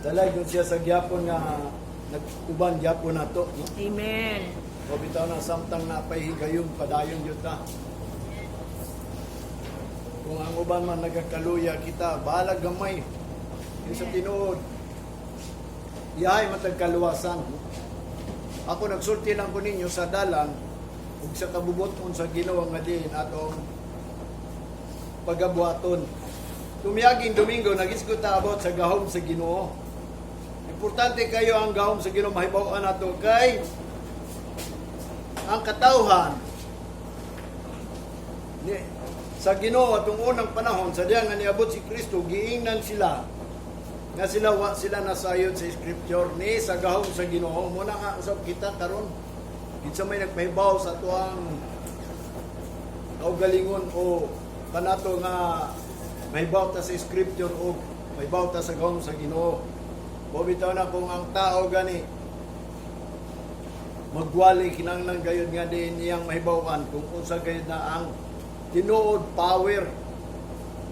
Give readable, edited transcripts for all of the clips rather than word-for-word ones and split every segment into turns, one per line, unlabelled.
Dalay gyud siya sa gyapon nga nag-uban gyapon nato, no?
Amen.
O bitaw na samtang napay higayon, padayon gyud ta. Kung ang uban man nagakaluya kita, bahalag gamay. Yung sa tinuod, iyahay matag kaluwasan. Ako nagsulti lang ko ninyo sa dalan ug sa kabubuton sa Ginoo nga diin atong pagabuhaton. Tumiaging Domingo, nagisgot ta about sa gahom sa Ginoo. Importante kayo ang gahom sa Ginoo mahibaw-an nato kay ang katawhan ni, sa Ginoo atong unang panahon sa diya nga niabot si Kristo, giingnan sila nga sila wa sila nasayod sa scripture ni sa gahom sa Ginoo. Muna nga usab kita karon, kinsa may nagpahibaw sa tuang kaugalingon o kanato nga mahibaw ta sa scripture o mahibaw ta sa gahom sa Ginoo? Mao bitaw na kung ang tao gani magwali, kinahanglan gayud nga din iyang mahibaw-an kung unsa gayud na ang tinuod power.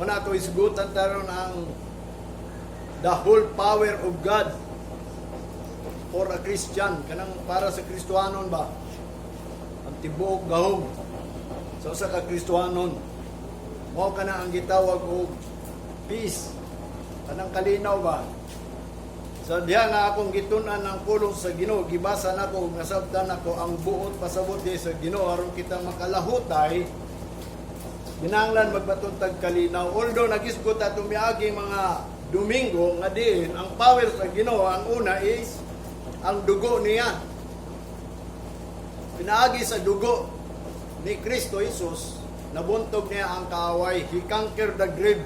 Muna ato isgutan taron ang the whole power of God for a Christian, kanang para sa Kristohanon ba, ang tibuok gahom sa usa ka Kristohanon. Mao kana ang gitawag og peace, kanang kalinaw ba. Sa diha nga akong gitun-an ang pulong sa Ginoo, gibasa nako ug nasabtan nako ang buot pasabot di sa Ginoo aron kita makalahutay, kinahanglan magbaton tag kalinaw. Although nagisgot ato miaging mga Domingo nga diin ang power sa Ginoo, ang una is ang dugo niya. Pinaagi sa dugo ni Kristo Jesus, nabuntog niya ang kaaway. He conquered the grave.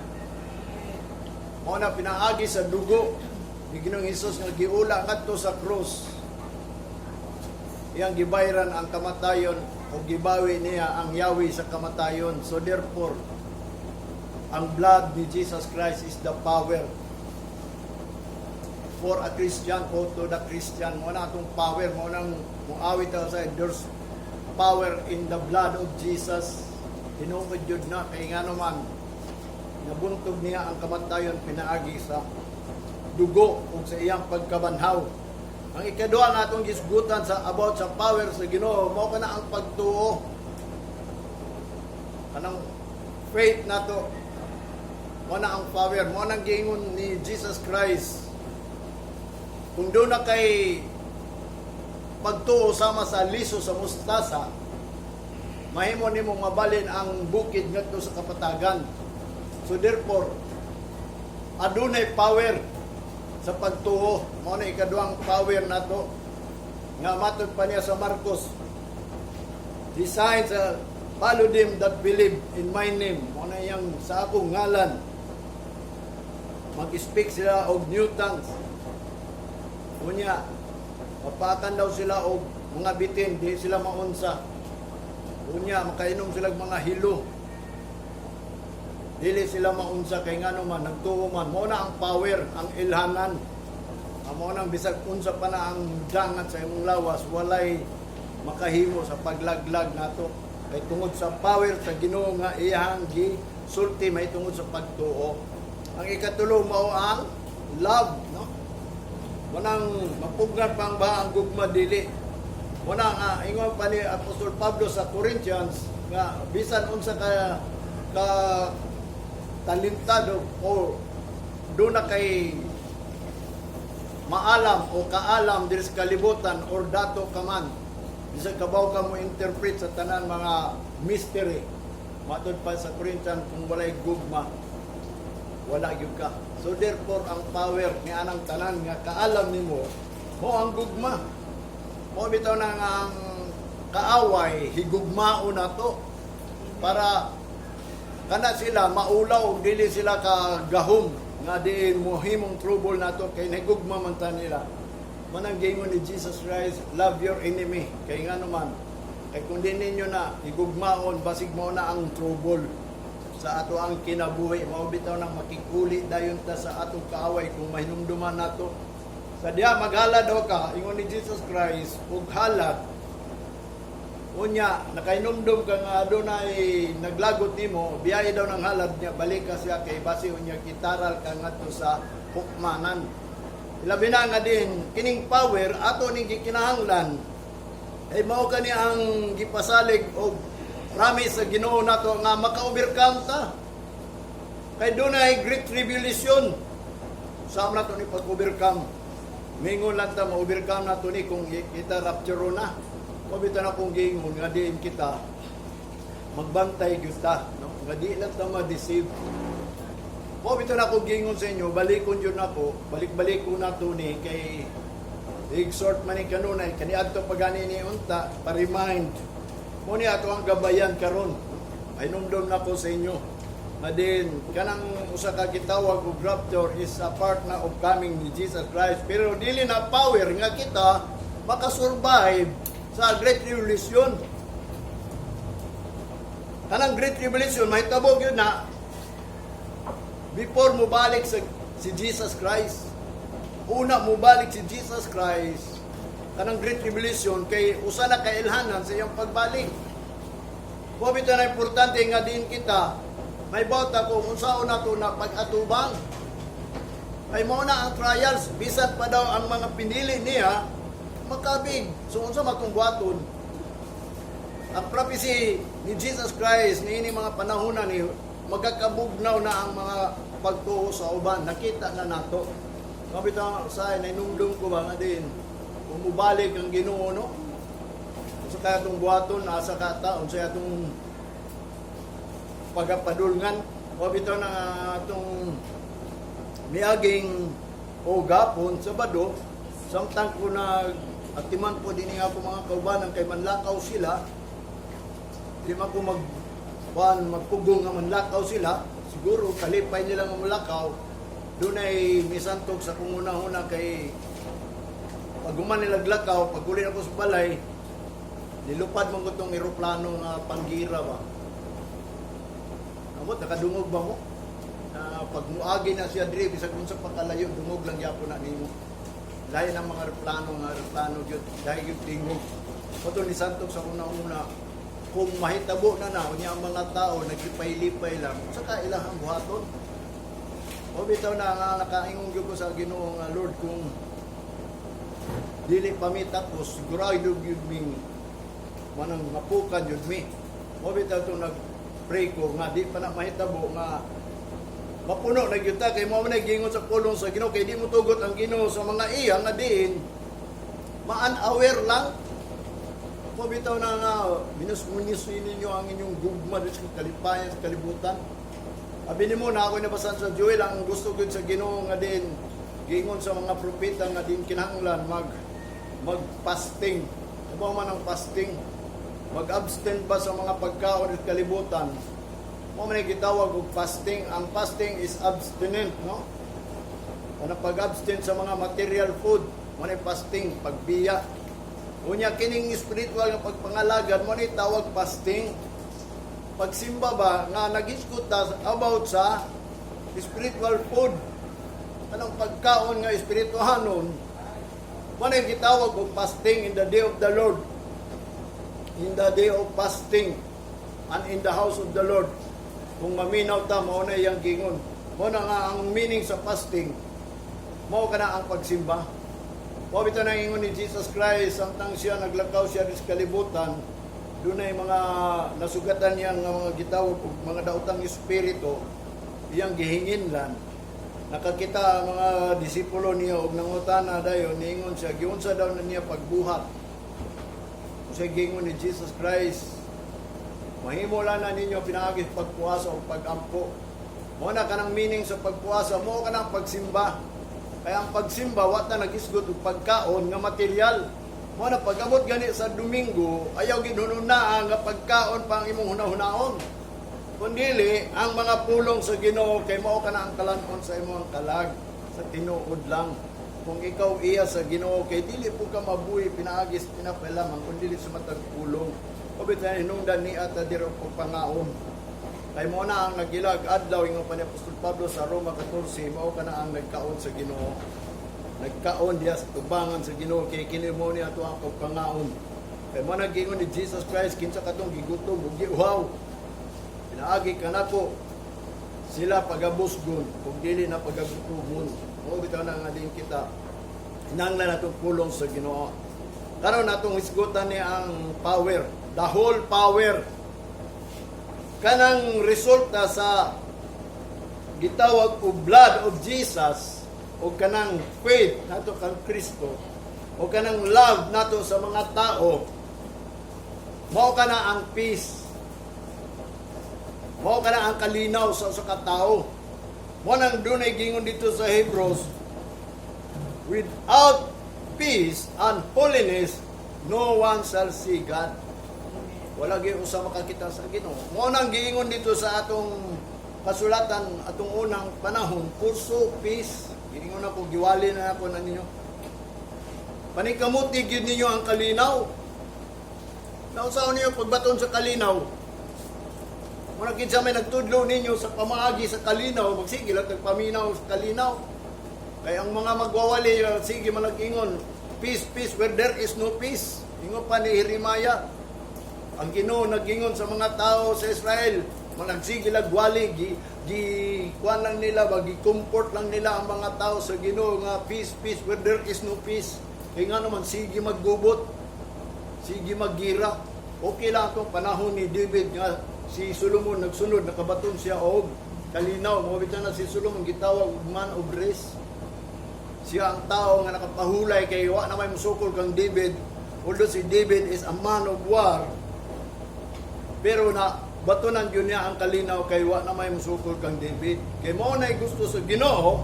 Mao na pinaagi sa dugo ni Ginoong Hesus nga giula ngadto sa krus. Iyang gibayran ang kamatayon o gibawi niya ang yawi sa kamatayon. So therefore, ang blood ni Jesus Christ is the power for a Christian o to the Christian. Mo na atong power, mo nang muawit ta sa there's power in the blood of Jesus. Tinuod jud na kay ngano man nabuntog niya ang kamatayon pinaagi sa dugo ug sa iyang pagkabanhaw. Ang ikaduha nga atong gisgutan sa about sa power sa Ginoo, mao kana ang pagtuo. Kanang faith nato. Mao na ang power, mao nang giingon ni Jesus Christ. Kung duna kay pagtuo sama sa liso sa mustasa, mahimo nimo mabalin ang bukid ngadto sa kapatagan. So therefore, adunay power sa pagtuo. Mao na ikaduhang power nato. Nga matod pa niya sa Marcos, "The signs follow them that believe in my name." Mao na iyang sa akong ngalan. Mag-speak sila og new tongues. Unya, mapakan daw sila og mga bitin, di sila maunsa. Unya, makainom sila og mga hilo. Dili sila maunsa kay ngano man nagtuo man. Mao na ang power, ang ilhanan. Ang mao nang bisag unsa pa na ang dangat sa imong lawas, walay makahimo sa paglaglag nato. Kay tungod sa power sa Ginoo nga iyang gisulti may tungod sa pagtuo. Ang ikatulo mao ang love, no? Manang mapugnan pang ba ang gugma dili. Muna nga ingon pa ni Apostol Pablo sa Corinthians nga bisan unsa ka ka talentado o duna kay maalam o kaalam diri sa kalibutan or dato ka man, bisan kabaw ka mo interpret sa tanan mga mystery, matod pa sa Corinthian, kung walay gugma, wala gyud ka. So therefore, ang power ni anang tanan nga kaalam nimo mo ang gugma. Mo bitaw na nga ang kaaway higugmao nato para kana sila maulaw ug dili sila ka gahom nga diin mo himong trouble nato kay nahigugma man ta nila. Manang giingon ni Jesus Christ, "Love your enemy," kay ngano man kay kung di ninyo na higugmaon, basig mo na ang trouble sa ato ang kinabuhi. Mao bitaw nang makikuli dayon ta sa atong kaaway kung mahinumduman nato. Sa diha maghalad daw ka, ingon ni Jesus Christ, ug halad. Unya, nakainumdum ka nga adunay naglagot nimo, biyahe daw ng halad niya, balik ka siya kay basi unya kitaral ka ngadto sa hukmanan. Ilabi na nga din kining power ato ning gikinahanglan ay mao kani ang gipasalig og promise sa Ginoo nato nga maka-overcome ta. Kay dunay great tribulation. Sa nato ni pag-overcome? Mingon lang ta ma-overcome nato ni kung kita rapture na. Mabita na kung giingon nga diin kita magbantay gyud ta, no? Nga di lang ta ma-deceive. Mao bitaw na akong giingon sa inyo, balikon yun ako, balik-balik ko na to ni kay exhort man ni kanunay kaniadto pa gani ni unta pa-remind mo ni ato ang gabayan karon. Ay numdum na ko sa inyo nga din kanang usa ka gitawag og rapture is a part na of coming ni Jesus Christ, pero dili na power nga kita makasurvive sa Great Tribulation. Kanang Great Tribulation mahitabo gyud na before mobalik sa si Jesus Christ. Una mobalik si Jesus Christ, kanang Great Tribulation kay usa na kailhanan sa iyang pagbalik. Mao bitaw na importante nga din kita may bota kung unsaon nato na pag-atubang. Kay mao na ang trials, bisan pa daw ang mga pinili niya makabig. So unsa matong buhaton? Ang prophecy ni Jesus Christ niini mga panahon na ni magkakabugnaw na ang mga pagtuo sa uban. Nakita na nato. Kabita sa nainumdum ko ba nga din kung mubalik ang Ginoo, no? Unsa kaya itong buhaton, asa ka ta, unsa kaya itong pagapadulngan? O bitaw na nga itong miaging o gapon, Sabado, samtang ko nag atiman po din nga ako mga kaubanan kay manlakaw sila, di man ko mag kuan magpugong nga manlakaw sila, siguro kalipay nila nga mulakaw. Dunay misantog sa kong una-una kay pag human nila lakaw, pag uli ako sa balay, nilupad man ko tong eroplano nga panggira ba. Amot, nakadungog ba mo? Na pag muagi na siya diri, bisag unsa pa kalayo, dungog lang gyapon na nimo. Lain ang mga eroplano nga eroplano gyud, dahil gyud tingog. Moto ni santog sa una-una, kung mahitabo na na, unya ang mga tao naglipay-lipay lang, sa kailahang buhaton? O bitaw na nga nakaingon gyud ko sa Ginoo nga, "Lord, kung dili pa mi tapos, sigurado gyud ming manang mapukan gyud mi." Mo bitaw to nag-pray ko nga di pa na mahitabo nga mapuno na gyud ta kay mao man gingon sa pulong sa Ginoo kay di mo tugot ang Ginoo sa mga iya nga diin maan-aware lang. Mo bitaw na nga minus-minus ninyo ang inyong gugma sa kalipayan sa kalibutan. Abi nimo na ako nabasan sa Joel, ang gusto gyud sa Ginoo nga din giingon sa mga propeta nga din kinahanglan mag fasting. Ano man ang fasting? Mag-abstain ba sa mga pagkaon at kalibutan? Mo man ay gitawag og fasting. Ang fasting is abstinent, no? Ano, pag-abstain sa mga material food, mo na fasting, pagbiya. Unya kining spiritual nga pagpangalagad mo ni tawag fasting. Pagsimba ba nga nagisgot ta about sa spiritual food. Anong pagkaon nga espirituhanon, mo na gitawag og fasting in the day of the Lord. In the day of fasting and in the house of the Lord. Kung maminaw ta, mao na iyang gingon. Mao na nga ang meaning sa fasting, mao kana ang pagsimba. Mao bitaw nang ingon ni Jesus Christ samtang siya naglakaw siya sa kalibutan, dunay mga nasugatan niya nga mga gitawag og mga daotang espiritu, iyang gihinginlan. Nakakita ang mga disipulo niya og nangutana dayon, niingon siya, giunsa daw na niya pagbuhat? Siya giingon ni Jesus Christ, "Mahimo lang na ninyo pinaagi sa pagpuasa o pagampo." Mo na kanang meaning sa pagpuasa, mo kanang pagsimba. Kaya ang pagsimba, wa ta nagisgot og pagkaon nga material. Mo na pag-abot gani sa Domingo, ayaw ginhununa nga pagkaon pa ang imong hunahunaon. Kung dili, ang mga pulong sa Ginoo kay mao kana ang kalan-on sa imong kalag sa tinuod lang. Kung ikaw iya sa Ginoo kay dili po ka mabuhi pinaagi sa tinapay lamang kun dili sa matag pulong. O bitaw hinungdan ni ata dira pagpangaon. Kay mo na ang nagilag adlaw, ingon pa ni Apostol Pablo sa Roma 14, mao kana ang nagkaon sa Ginoo. Nagkaon diya sa tubangan sa Ginoo kay kini mo ni ato ang pagpangaon. Kay mo nag-ingon ni Jesus Christ, "Kinsa katong gigutom ug giuhaw, pinaagi kanako sila pagabusgon kung dili na pagagutomon." Mao bitaw na nga din kita. Kinahanglan natong pulong sa Ginoo. Karon natong hisgutan ni ang power, the whole power. Kanang resulta sa gitawag og blood of Jesus o kanang faith nato kang Kristo o kanang love nato sa mga tao, mao kana ang peace, mao kana ang kalinaw sa usa ka tawo. Mao nang dunay gingon dito sa Hebrews, "Without peace and holiness, no one shall see God." Wala gyud usa makakita sa Ginoo. Mao nang giingon dito sa atong kasulatan, atong unang panahon, pursue peace. Giingon ako, giwali na ako na ninyo. Paningkamuti gyud ninyo ang kalinaw. Naunsaon ninyo pagbaton sa kalinaw? Muna kinsa may nagtudlo ninyo sa pamaagi sa kalinaw, magsige lang tagpaminaw sa kalinaw. Kay ang mga magwawali, sige man nag-ingon, "Peace, peace, where there is no peace." Ingon pa ni Jeremiah, ang Ginoo nag-ingon sa mga tao sa Israel, mga nagsige wali, gi, gi kuan lang nila ba, gi-comfort lang nila ang mga tao sa Ginoo nga "Peace, peace, where there is no peace." Kay nga naman sige maggubot, sige maggira. Okay lang itong panahon ni David nga si Solomon nagsunod, nakabaton siya og kalinaw. Mao bitaw na si Solomon gitawag og man of rest. Siya ang tao nga nakapahulay kay wa na may musukol kang David. Although si David is a man of war, pero na batonan gyud niya ang kalinaw kay wa na may musukol kang David. Kay mao na gusto sa Ginoo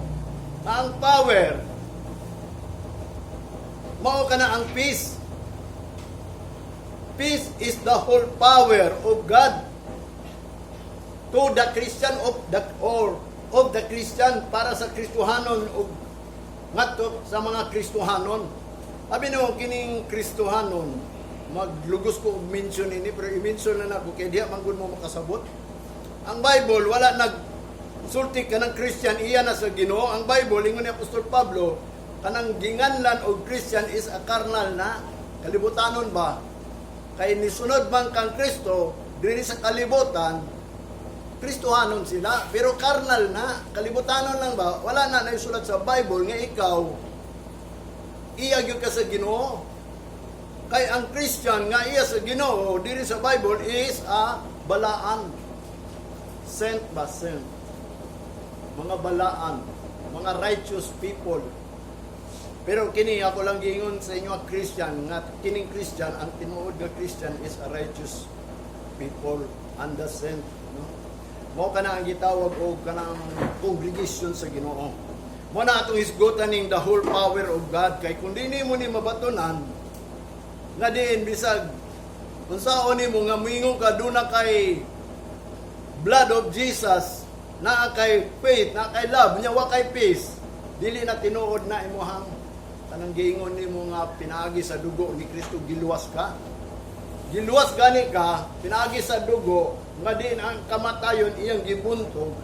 na ang power mao kana ang peace. Peace is the whole power of God to the Christian of the or of the Christian, para sa Kristohanon ug ngadto sa mga Kristohanon. Abi no kining Kristohanon, maglugos ko og mention ini, pero i-mention na nako kay diha man gud mo makasabot. Ang Bible wala nag sulti kanang Christian iya na sa Ginoo. Ang Bible, ingon ni Apostol Pablo, kanang ginganlan og Christian is a carnal na, kalibutanon ba? Kay nisunod man kang Kristo diri sa kalibutan, Kristohanon sila, pero carnal na, kalibutanon lang ba? Wala na naisulat sa Bible nga ikaw iya gyud ka sa Ginoo. Kay ang Christian nga iya sa Ginoo diri sa Bible is a balaan. Sent ba, sent? Mga balaan, mga righteous people. Pero kini ako lang giingon sa inyo ang Christian nga kining Christian, ang tinuod nga Christian is a righteous people and the sent, no? Mao kana ang gitawag og kanang congregation sa Ginoo. Mao na atong hisgutan ning the whole power of God, kay kung dili mo ni mabatunan nga diin bisag unsaon nimo nga moingon ka duna kay blood of Jesus, naa kay faith, naa kay love, nya wa kay peace, dili na tinuod na imuhang kanang giingon nimo nga pinaagi sa dugo ni Kristo giluwas ka. Giluwas gani ka pinaagi sa dugo nga diin ang kamatayon iyang gibuntog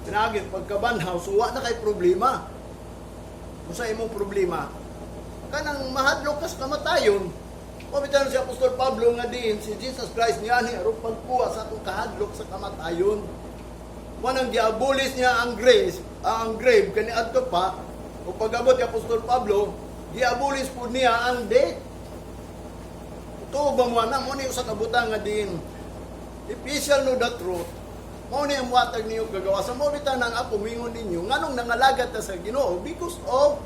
pinaagi pagkabanhaw, so wa na kay problema. Kung sa imong problema kanang mahadlok kas kamatayon, o bitan si Apostol Pablo nga diin si Jesus Christ niani aron pagkuha sa atong kahadlok sa kamatayon. Manang giabolis niya ang grace, ang grave kani adto pa, o pag-abot ni Apostol Pablo, giabolis po niya ang death. Tuo ba mo na mo ni usa ka butang nga diin if ye shall know the truth, mao ni ang muhatag ninyo kagawasan. Mao bitaw nang ako mingon ninyo nganong nangalagat ta sa Ginoo, because of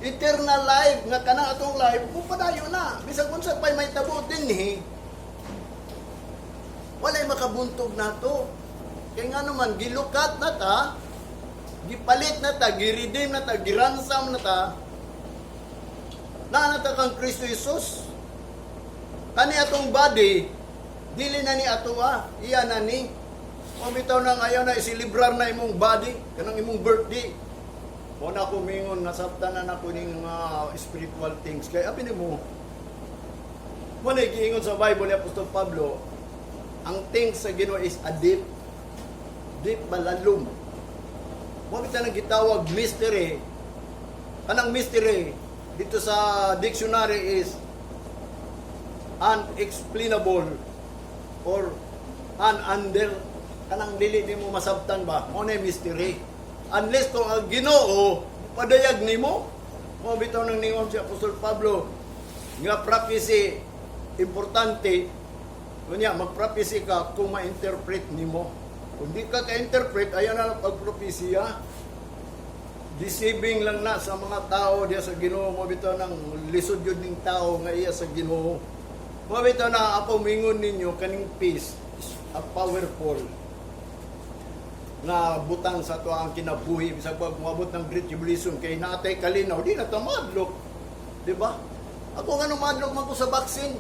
eternal life nga kanang atong life mupadayon na bisag unsa pay may tabo dinhi, walay makabuntog nato. Kay nga naman gilukat na ta, gipalit na ta, giredeem na ta, giransom na ta, naa na ta kang Kristo Jesus. Kani atong body, dili na ni ato ah, iya na ni. O bitaw nang ayaw na isilibrar na imong body, kanang imong birthday. Mo na ako mingon, nasabtan na nako ning mga spiritual things. Kay abi nimo, mo na giingon sa Bible ni Apostol Pablo, ang things sa Ginoo is a deep, deep, malalom. Mo bitaw nang gitawag mystery. Kanang mystery dito sa dictionary is unexplainable or ununder kanang dili nimo masabtan ba. Mo na yung mystery unless kung ang Ginoo padayag nimo. Mao bitaw nang ningon si Apostol Pablo nga prophecy importante. Kunya mag-prophecy ka kung ma-interpret nimo. Kung di ka ka-interpret, ayaw na lang pagpropesiya. Deceiving lang na sa mga tao diya sa Ginoo. Mao bitaw nang lisod yun ning tao nga iya sa Ginoo. Mao bitaw na ako mingon ninyo, kaning peace is a powerful nga butang sa ato ang kinabuhi bisag pag moabot ng Great Tribulation, kay naatay kalinaw, di na ta madlok, di ba? Ako nga madlok man ko sa vaccine,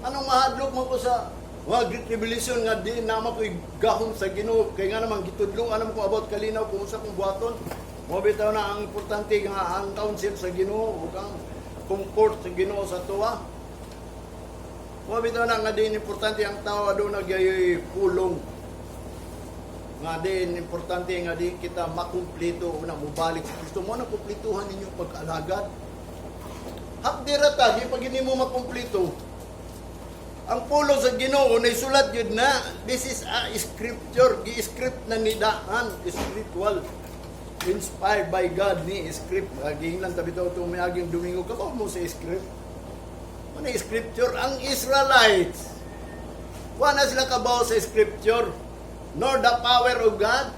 anong mahadlok man ko sa wa Great Tribulation nga di na ko gahom sa Ginoo, kay nga naman gitudloan naman ko about kalinaw kung unsa kong buhaton. Mo bitaw na ang importante nga ang counsel sa Ginoo ug ang comfort sa Ginoo sa tuwa. Mo bitaw na nga din importante ang tao aduna gyud pulong nga din importante nga din kita makumpleto una mubalik si Kristo mo na kumpletuhan ninyo pag-alagad. Hapdi ra ta, di pag hindi mo makumpleto ang pulong sa Ginoo na isulat yun na. This is a scripture, gi-script na ni daan, spiritual, inspired by God ni script. Laging lang tabi to itong miaging Domingo ka mo sa script. Ano yung scripture? Ang Israelites, wala sila kabaw sa scripture nor the power of God.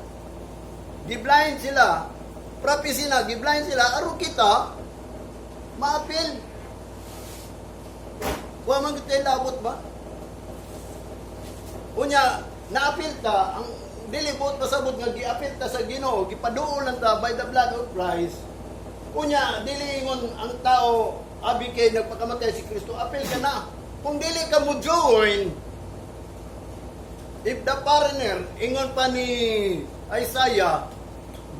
Giblind sila. Prophecy na, giblind sila. Aron kita, maapil. Wa man kita labot ba? Unya, naapil ta, ang dili buot pasabot nga giapil ta sa Ginoo, gipaduol lang ta by the blood of Christ. Unya, dili ingon ang tao, abi kay nagpakamatay si Kristo, apil ka na. Kung dili ka mo join, if the foreigner, ingon pa ni Isaiah,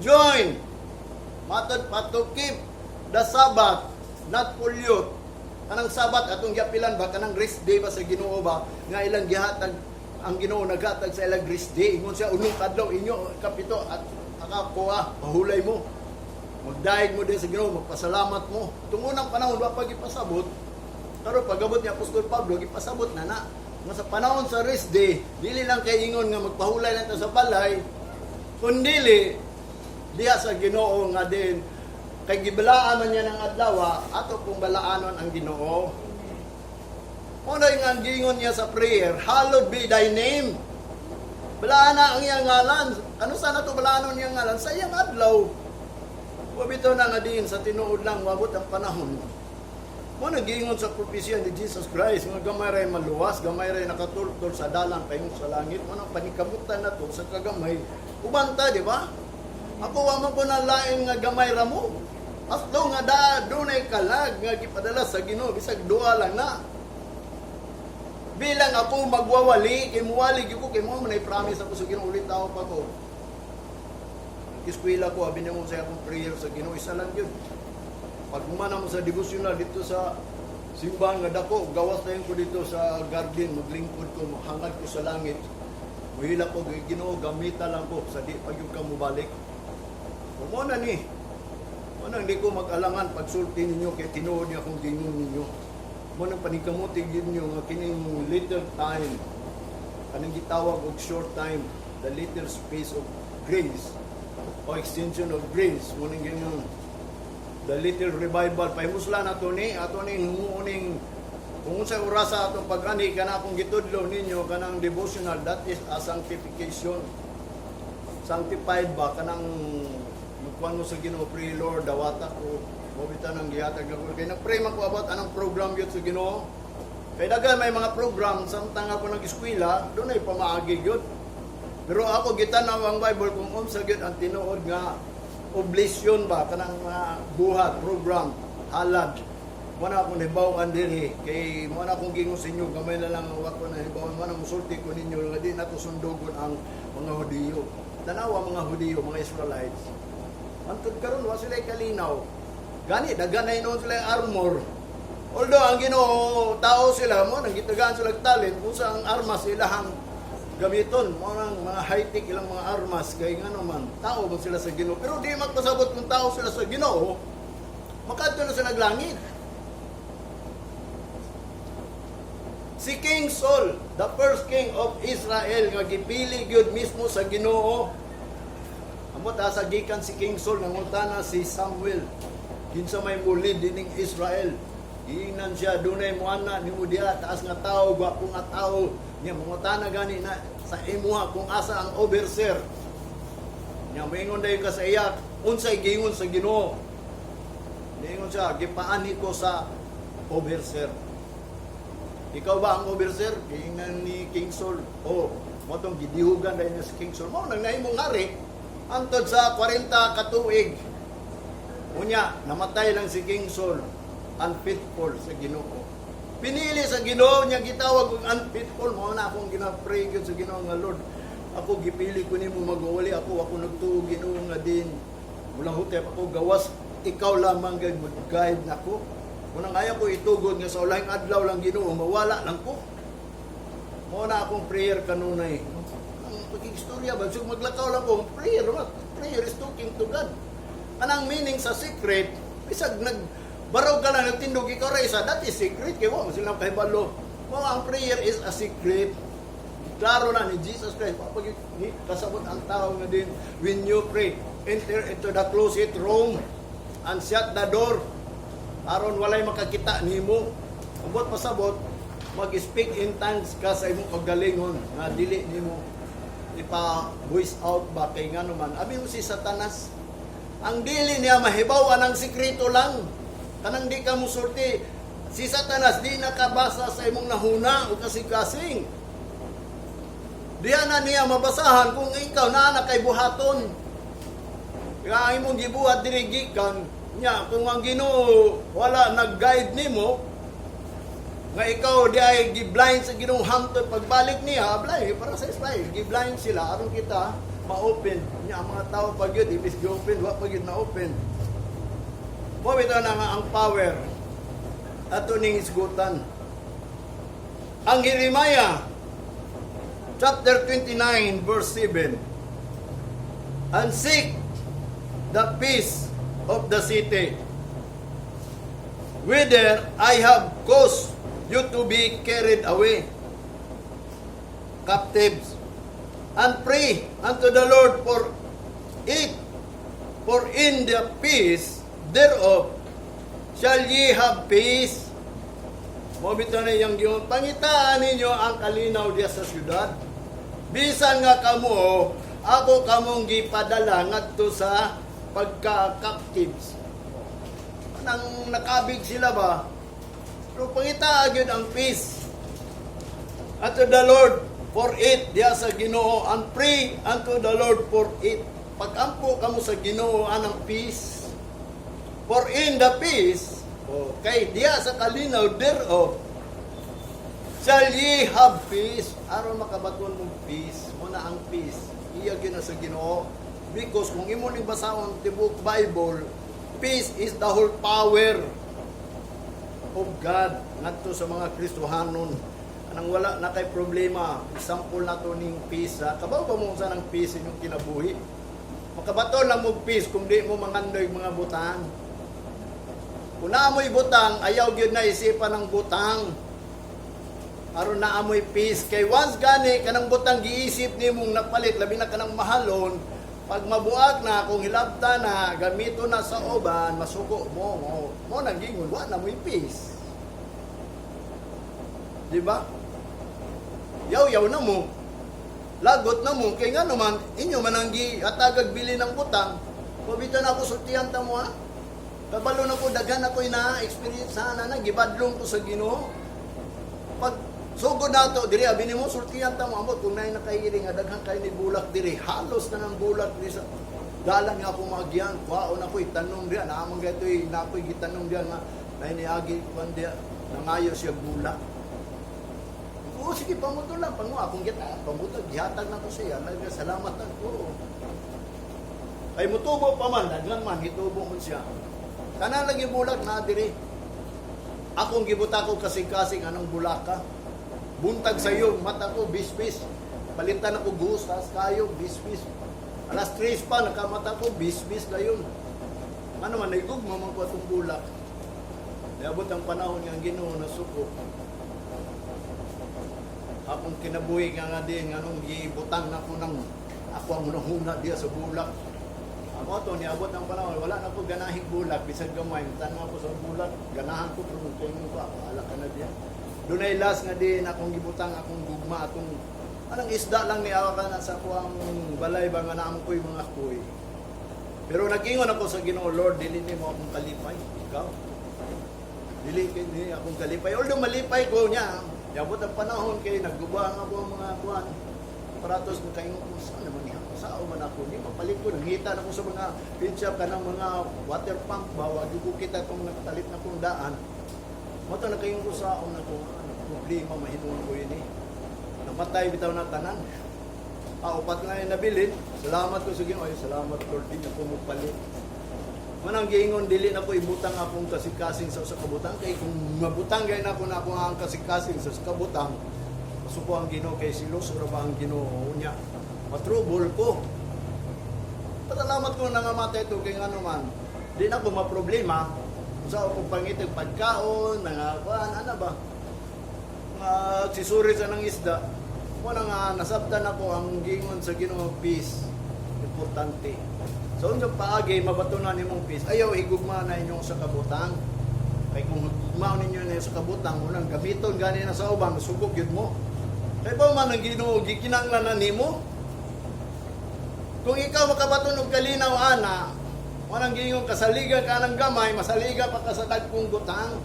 join, matod pa to keep the Sabbath, not pollute. Kanang Sabbath atong giapilan ba, kanang rest day ba sa Ginoo ba, nga ilang gihatag ang Ginoo, naghatag sa ilang rest day. Ingon siya, unong kadlaw inyo kapito at akakuha, pahulay mo. Magdayeg mo din sa Ginoo, magpasalamat mo. Itong unang panahon, wa pa gipasabot. Pero pagabot ni Apostol Pablo, gipasabot na na. Nga sa panahon sa rest day, dili lang kay ingon nga magpahulay lang ta sa balay, kundili diha sa Ginoo nga din kay gibalaan man niya ng adlaw, ato pong balaanon ang Ginoo. Mao na nga ang giingon niya sa prayer, "Hallowed be thy name." Balaan na ang iyang ngalan. Ano sana to balaanon niyang ngalan? Sa iyang adlaw. Wa bitaw na nga din sa tinuod lang wabot ang panahon. Mo nagiingon sa propesya ni Jesus Christ nga gamay ray maluwas, gamay ray nakatultol sa dalan paingon sa langit. Mo nang panikamutan na to sa kagamay. Uban ta, di ba? Ako wa man ko na lain nga gamay ra mo. As long nga da dunay kalag nga gipadala sa Ginoo, bisag duha lang na. Bilang ako magwawali, kay muwali gyud ko, kay mo man ay promise ako sa Ginoo, ulit tao pa ko. Eskwela ko, abi mo sa akong prayer sa Ginoo, isa lang yun. Pag humana mo sa devotional dito sa simbahan nga dako, gawas na ko dito sa garden, maglingkod ko, hangad ko sa langit. Muhila ko, "Ginoo, gamita lang ko sa di pag yung ka mubalik." Mo na ni. Mo na hindi ko mag-alangan pagsulti ninyo kay tinuod niya akong gingon ninyo. Mo nang panikamuti gyud ninyo nga kining little time, kanang gitawag og short time, the little space of grace o extension of grace, mo nang ganyan the little revival. Pahimusla na to ni ato ning humuuning kung unsay orasa atong pag-ani kana akong gitudlo ninyo kanang devotional, that is a sanctification, sanctified ba, kanang magkuan mo sa Ginoo, "Pray, Lord, dawata ko." Mo bitaw nang gihatag ako kay nagpray man ko about anong program gyud sa Ginoo, kay daghan may mga program samtang ako nag-eskwela, dunay pamaagi gyud. Pero ako gitan-aw ang Bible kung unsa gyud ang tinuod nga oblation ba, kanang mga buhat, program, halad. Mo na akong hibaw-an diri kay mo na akong gingon sa inyo, gamay na lang ang wako na hibaw-an. Mo na musulti ko ninyo nga di nato sundugon ang mga Hudiyo. Tanawa mga Hudiyo, mga Israelites. Hantod karon wa sila kalinaw. Gani daghan na hinuon sila armor. Although ang Ginoo tao sila, mo nang gitagaan sila og talent kung sa ang armas ilahang gamiton, mo nang mga high-tech ilang mga armas, kay ngano man tao man sila sa Ginoo. Pero di magpasabot kung tao sila sa Ginoo, makadto na sila langit. Si King Saul, the first king of Israel nga gipili gyud mismo sa Ginoo. Amot asa gikan si King Saul, nangutana si Samuel. Kinsa may mulid dining Israel? Giingnan siya, "Dunay muana nimo diha, taas nga tao, gwapo nga tao." Nya mangutana gani na sa imuha kung asa ang overseer. Nya moingon dayon ka sa iya, "Unsay giingon sa Ginoo?" Niingon siya, "Gipaanhi ko sa overseer." "Ikaw ba ang overseer?" Giingnan ni King Saul. "Oh." Mao tong gidihugan dayon niya si King Saul. Mao nang nahimong hari hantod sa 40 ka tuig. Unya, namatay lang si King Saul, unfaithful sa Ginoo. Pinili sa Ginoo niya, gitawag og unfaithful. Mao na akong gina-pray gyud sa Ginoo nga, "Lord, ako gipili ko nimo magwali ako, ako nagtuo, Ginoo, nga din mulang hutep ako gawas ikaw lamang gyud mag-guide nako." Munang ayaw ko itugod nga sa ulahing adlaw lang, Ginoo, mawala lang ko. Mao na akong prayer kanunay. Ang pag-istorya ba, so maglakaw lang ko, prayer, what? Prayer is talking to God. Anang meaning sa secret, bisag nag barog ka lang, nagtindog ikaw ra isa, that is secret, kay wa mo sila kahibalo. Mao ang prayer is a secret. Klaro na ni Jesus Christ, pag ni kasabot ang tao nga din, when you pray, enter into the closet room and shut the door aron walay makakita nimo. Ambot pasabot, mag-speak in tongues ka sa imong kagalingon nga dili nimo ipa voice out ba, kay ngano man abi mo si Satanas, ang dili niya mahibaw ang sikreto lang, kanang di ka musulti. Si Satanas di nakabasa sa imong nahuna o kasing-kasing. Diya na niya mabasahan kung ikaw naa na kay buhaton. Kaya ang imong gibuhat diri gikan niya, kung ang Ginoo wala nag-guide nimo nga ikaw di ay gi-blind sa Ginoo hangtod pagbalik niya, blind para sa Israel, gi-blind sila aron kita ma-open niya. Ang mga tao pag yun ibis gi-open, wa pa gyud na open. Mo bitaw na nga ang power ato ning isgutan. Ang Jeremiah chapter 29 verse 7: "And seek the peace of the city whither I have caused you to be carried away captives, and pray unto the Lord for it, for in the peace thereof shall ye have peace." Mo bitaw na iyang giingon, "Pangitaan ninyo ang kalinaw diya sa syudad. Bisan nga kamo, ako kamong gipadala ngadto sa pagka-captives." Nang nakabig sila ba? Pero pangitaa gyud ang peace. "Unto the Lord for it," diya sa Ginoo, "and pray unto the Lord for it." Pagampo kamo sa Ginoo anang peace. "For in the peace," okay, diya sa kalinaw, "thereof shall ye have peace." Aron makabaton mong peace, mo na ang peace. Iya gyud na sa Ginoo. Because kung imo ning basahon tibuok Bible, peace is the whole power of God ngadto sa mga Kristohanon. Anang wala na kay problema, example na to ning peace. Ha? Kabaw ba mo sa ng peace inyong kinabuhi? Makabaton lang mo peace kung di mo mangandoy mga butang. Kung naamoy butang, ayaw gyud na isipan ng butang. Aron naamoy peace. Kay once gani, kanang butang giisip nimong napalit, labi na kanang mahalon, pag mabuak na, kung hilabta na, gamito na sa uban, masuko mo, mo, mo nang gingon, wa na mo'y peace. Di ba? Yaw-yaw na mo. Lagot na mo. Kay nga naman, inyo man ang gihatagag bili ng butang. Pabito na ako sultihan ta mo ha. Kabalo na ko, daghan ako na experience sana na gibadlong ko sa Ginoo. Pag sugod nato diri, abi nimo sultihan ta mo, ambot kung naay nakahiling nga daghan kay ni bulak diri, halos na ng bulak diri sa dalan nga ako maagyan, kuhaon ako itanom diya, naamang gatoy na ako'y gitanom diya nga naay niagi kuan diya, nangayo siya bulak. Oo, sige, pamuto lang. Pangu, akong gita, pamuto, gihatag na ko siya. Nag- Salamat ako. Ay, mutubo pa man, daghan man, hitubo man siya. Tanan lagi bulak na diri. Akong gibuta ko kasing-kasing anong bulaka. Buntag sa iyo, mata ko, bisbis. Palitan ako gustas, kayo, bisbis. Alas 3 pa, nakamata ko, bisbis na yun. Ano man, naigugma man ko atong bulak. Niabot ang panahon nga ang Ginoo nasuko. Akong kinabuhi nga nga din, anong gibutang na ko ng ako ang hunahuna diya sa bulak. Ako to, niabot ang panahon, wala na ko ganahing bulak, bisag gamay, tan-aw ko sa bulak, ganahan ko, pero kung ko, bahala ka na diyan. Dunay last nga din akong gibutang akong gugma atong anang isda lang ni awa ka na sa kuang balay ba nga naamo ko'y mga kuy. Pero nag-ingon ako sa Ginoo, "Lord, dili nimo akong kalipay, ikaw. Dili kini akong kalipay." Although malipay ko niya, niabot ang panahon kay nagguba ang ako ang mga kuan. Aparatos mo kaingon ko sa naman niya. Sao man ako ni mapalit ko, nangita na ko sa mga paint shop kanang mga water pump ba, wa gyud ko kita tong nagpalit na kong daan. Mao to nakaingon ko sa na ko ano, problema mahinuon ko ini. Namatay bitaw na tanan. Ah, upat nga yung nabilin. Salamat ko sa Ginoo. Ay, salamat, Lord, di na ko mopalit. Manang giingon, dili na ko ibutang akong kasikasing sa usa ka butang kay kung mabutang gay na ako na ako ang kasikasing sa usa ka butang, masuko ang Ginoo kay silos ra ba ang Ginoo niya, matrubol ko. Pasalamat ko nangamatay ito kay ngano man di na ko maproblema sa akong pangitag pagkaon, mga kuan ana ba, mga sisuri sa nang isda mo na nga nasabtan ako ang gingon sa Ginoo, peace importante. So unsa paagi mabatunan nimong peace? Ayaw higugma na inyong sa kabutang. Kay kung higugma ninyo na sa kabutang, unang gamiton gani na sa uban, sugok gyud mo. Kay ba man ang Ginoo gikinahanglan na nimo? Kung ikaw makabaton og kalinaw ana, walang gingon kasaligan ka ng gamay, masaligan pa ka sa dagkong butang.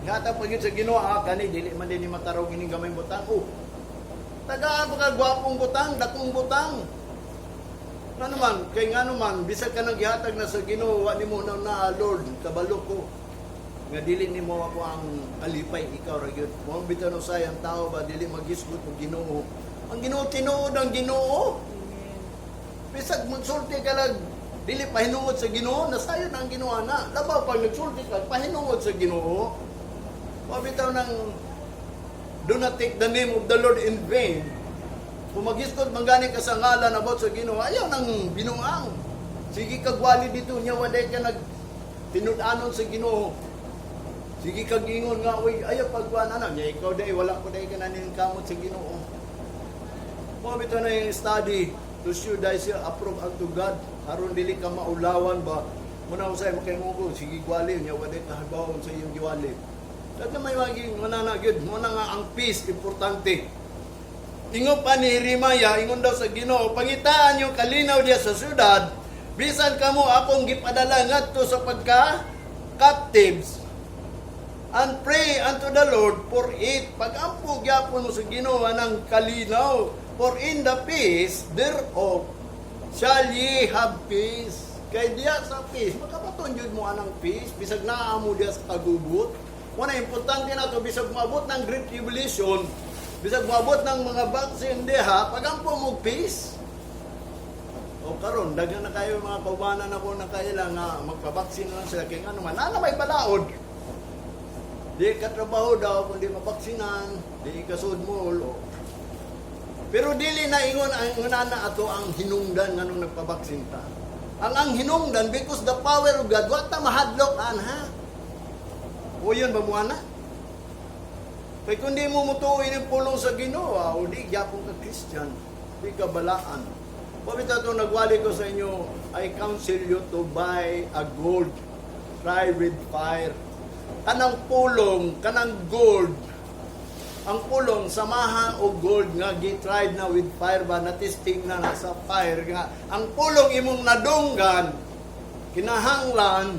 Gihatag pa gyud sa Ginoo, ah, kani dili man din ni matarong ining gamay butang. Oh. Tagaan pa ka gwapong butang, dakong butang. Nga naman, kay nga naman, bisag ka nang gihatag na sa Ginoo, wa nimo na na, "Lord, kabalo ko nga dili nimo ako ang kalipay, ikaw ra gyud." Mo bitaw no say ang tao ba dili magisgot og Ginoo. Ang Ginoo, tinuod ang Ginoo. Bisag magsulti ka lang dili pahinungod sa Ginoo, nasayon ang Ginoo na. Labaw pag nagsulti ka pahinungod sa Ginoo. Mo bitaw nang do not take the name of the Lord in vain. Kung magisgot man gani ka sa ngalan about sa Ginoo, ayaw nang binuang. Sige kagwali dito niya, waday ka nag tinud-anon sa Ginoo. Sige kag ingon nga, "Uy, ayaw pagkuan ana niya, ikaw day wala ko day ka nanin kamot sa Ginoo." Mo bitaw na yung study to show thyself approved unto God aron dili ka maulawan ba. Muna ko sa'yo makaingon ko, sige gwali niya, waday ka habaw sa iyong giwali. Daghan may maging manana gyud mo na nga ang peace importante. Ingon pa ni Jeremiah, ingon daw sa Ginoo, "Pangitaan yung kalinaw diya sa syudad, bisan kamo akong gipadala ngadto sa pagka captives, and pray unto the Lord for it." Pagampo gyapon mo sa Ginoo ng kalinaw. "For in the peace thereof shall ye have peace." Kay diya sa peace, makabaton jud mo anang peace, bisag naa mo diya sa kagubot. Muna importante na to, bisag moabot ng Great Tribulation, bisag moabot ng mga vaccine diha, pagampo mo peace. O karon daghan na kayo mga kaubanan ako na kaila nga magpabaksin na lang sila kay ngano man naa may balaod. Di ka trabaho daw kung di mabaksinan, di ka sud mall. O. Pero dili na ingon ang na ato ang hinungdan nganong nagpabaksin ta. Ang hinungdan because the power of God, wa ta mahadlok anha. O yun ba mo ana? Kay kung di mo mutuoy ng pulong sa Ginoo, ah, o di gyapon ka Christian, di ka balaan. Pabita ito, nagwali ko sa inyo, I counsel you to buy a gold, try with fire. Kanang pulong, kanang gold, ang pulong, samahan og gold nga gi-tried na with fire ba, na-testing na na sa fire nga. Ang pulong imong nadunggan, kinahanglan,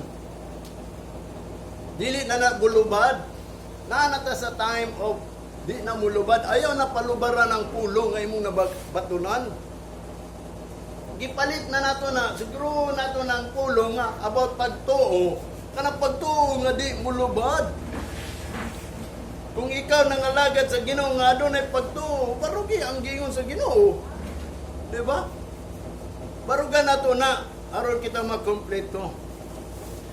dili na na bulubad. Naa na ta sa time of di na mulubad. Ayaw na palubaran ang pulong nga imong nabatunan. Gipalit na nato na, siguro nato ng pulong nga about pagtuo. Kanang pagtuo nga di mulubad. Kung ikaw nangalagad sa Ginoo nga adunay pagtuo, barugi ang gingon sa Ginoo. Di ba? Baruga nato na aron kita makompleto.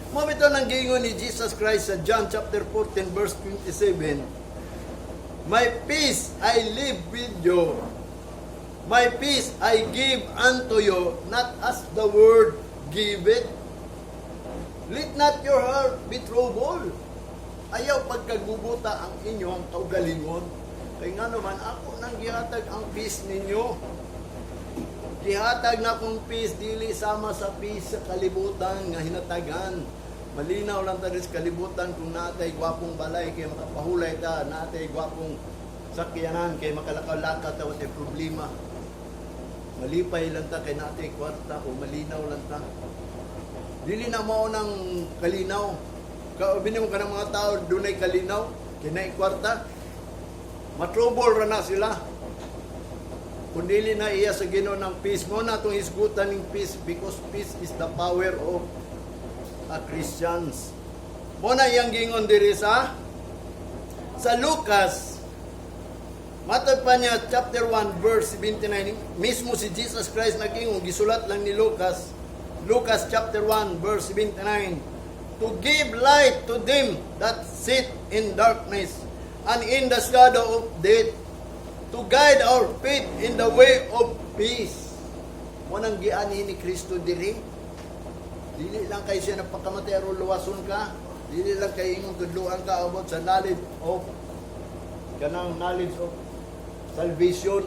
Mo bitaw nang giingon ni Jesus Christ sa John chapter 14 verse 27. "My peace I leave with you. My peace I give unto you, not as the world giveth. Let not your heart be troubled." Ayaw pagkagubuta ang inyong kaugalingon. Kay nga naman, ako nang gihatag ang peace ninyo. Gihatag na kong peace, dili sama sa peace sa kalibutan nga hinatagan. Malinaw lang ta sa kalibutan kung natay gwapong balay kay makapahulay ta, natay gwapong sakyanan kay makalakaw-lakaw ta, walay problema. Malipay lang ta kay natay kwarta o malinaw lang ta. Dili na mao ng kalinaw. Kaubi mo kanang mga tao dunay kalinaw, kay naay kwarta. Matrouble ra na sila. Kung dili na iya sa Ginoo ng peace mo na itong hisgutan ng peace, because peace is the power of a Christians. Mo na iyang gingon diri sa Lucas. Matod pa niya, chapter 1 verse 79, mismo si Jesus Christ nagingon, gisulat lang ni Lucas. Lucas chapter 1 verse 79, "To give light to them that sit in darkness and in the shadow of death, to guide our feet in the way of peace." Mo nang gianhi ni Kristo diri. Dili lang kay siya nagpakamatay aron luwason ka. Dili lang kay imong tudluan ka about sa knowledge of kanang knowledge of salvation.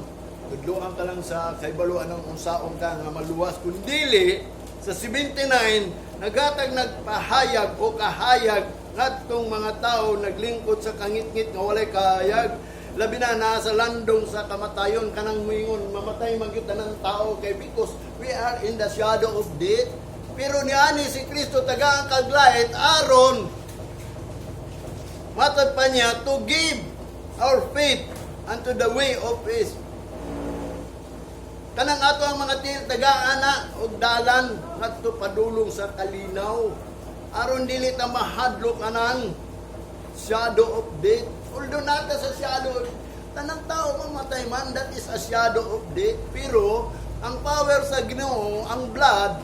Tudluan ka lang sa kaibaluan ng unsaon ka nga maluwas. Kun dili, sa 79, naghatag nagpahayag o kahayag ngadtong mga tao naglingkod sa kangitngit nga walay kahayag. Labi na nasa landong sa kamatayon, kanang muingon, mamatay man gyud tanang tao kay because we are in the shadow of death. Pero niani si Kristo, tagaan kag light aron, matod pa niya, to give our feet unto the way of peace. Kanang ato ang mga tiil tagaan na og dalan ngadto padulong sa kalinaw. Aron dili ta mahadlok anang shadow of death. Although nata sa shadow, tanang tao mamatay man, that is a shadow of death. Pero ang power sa Ginoo, ang blood,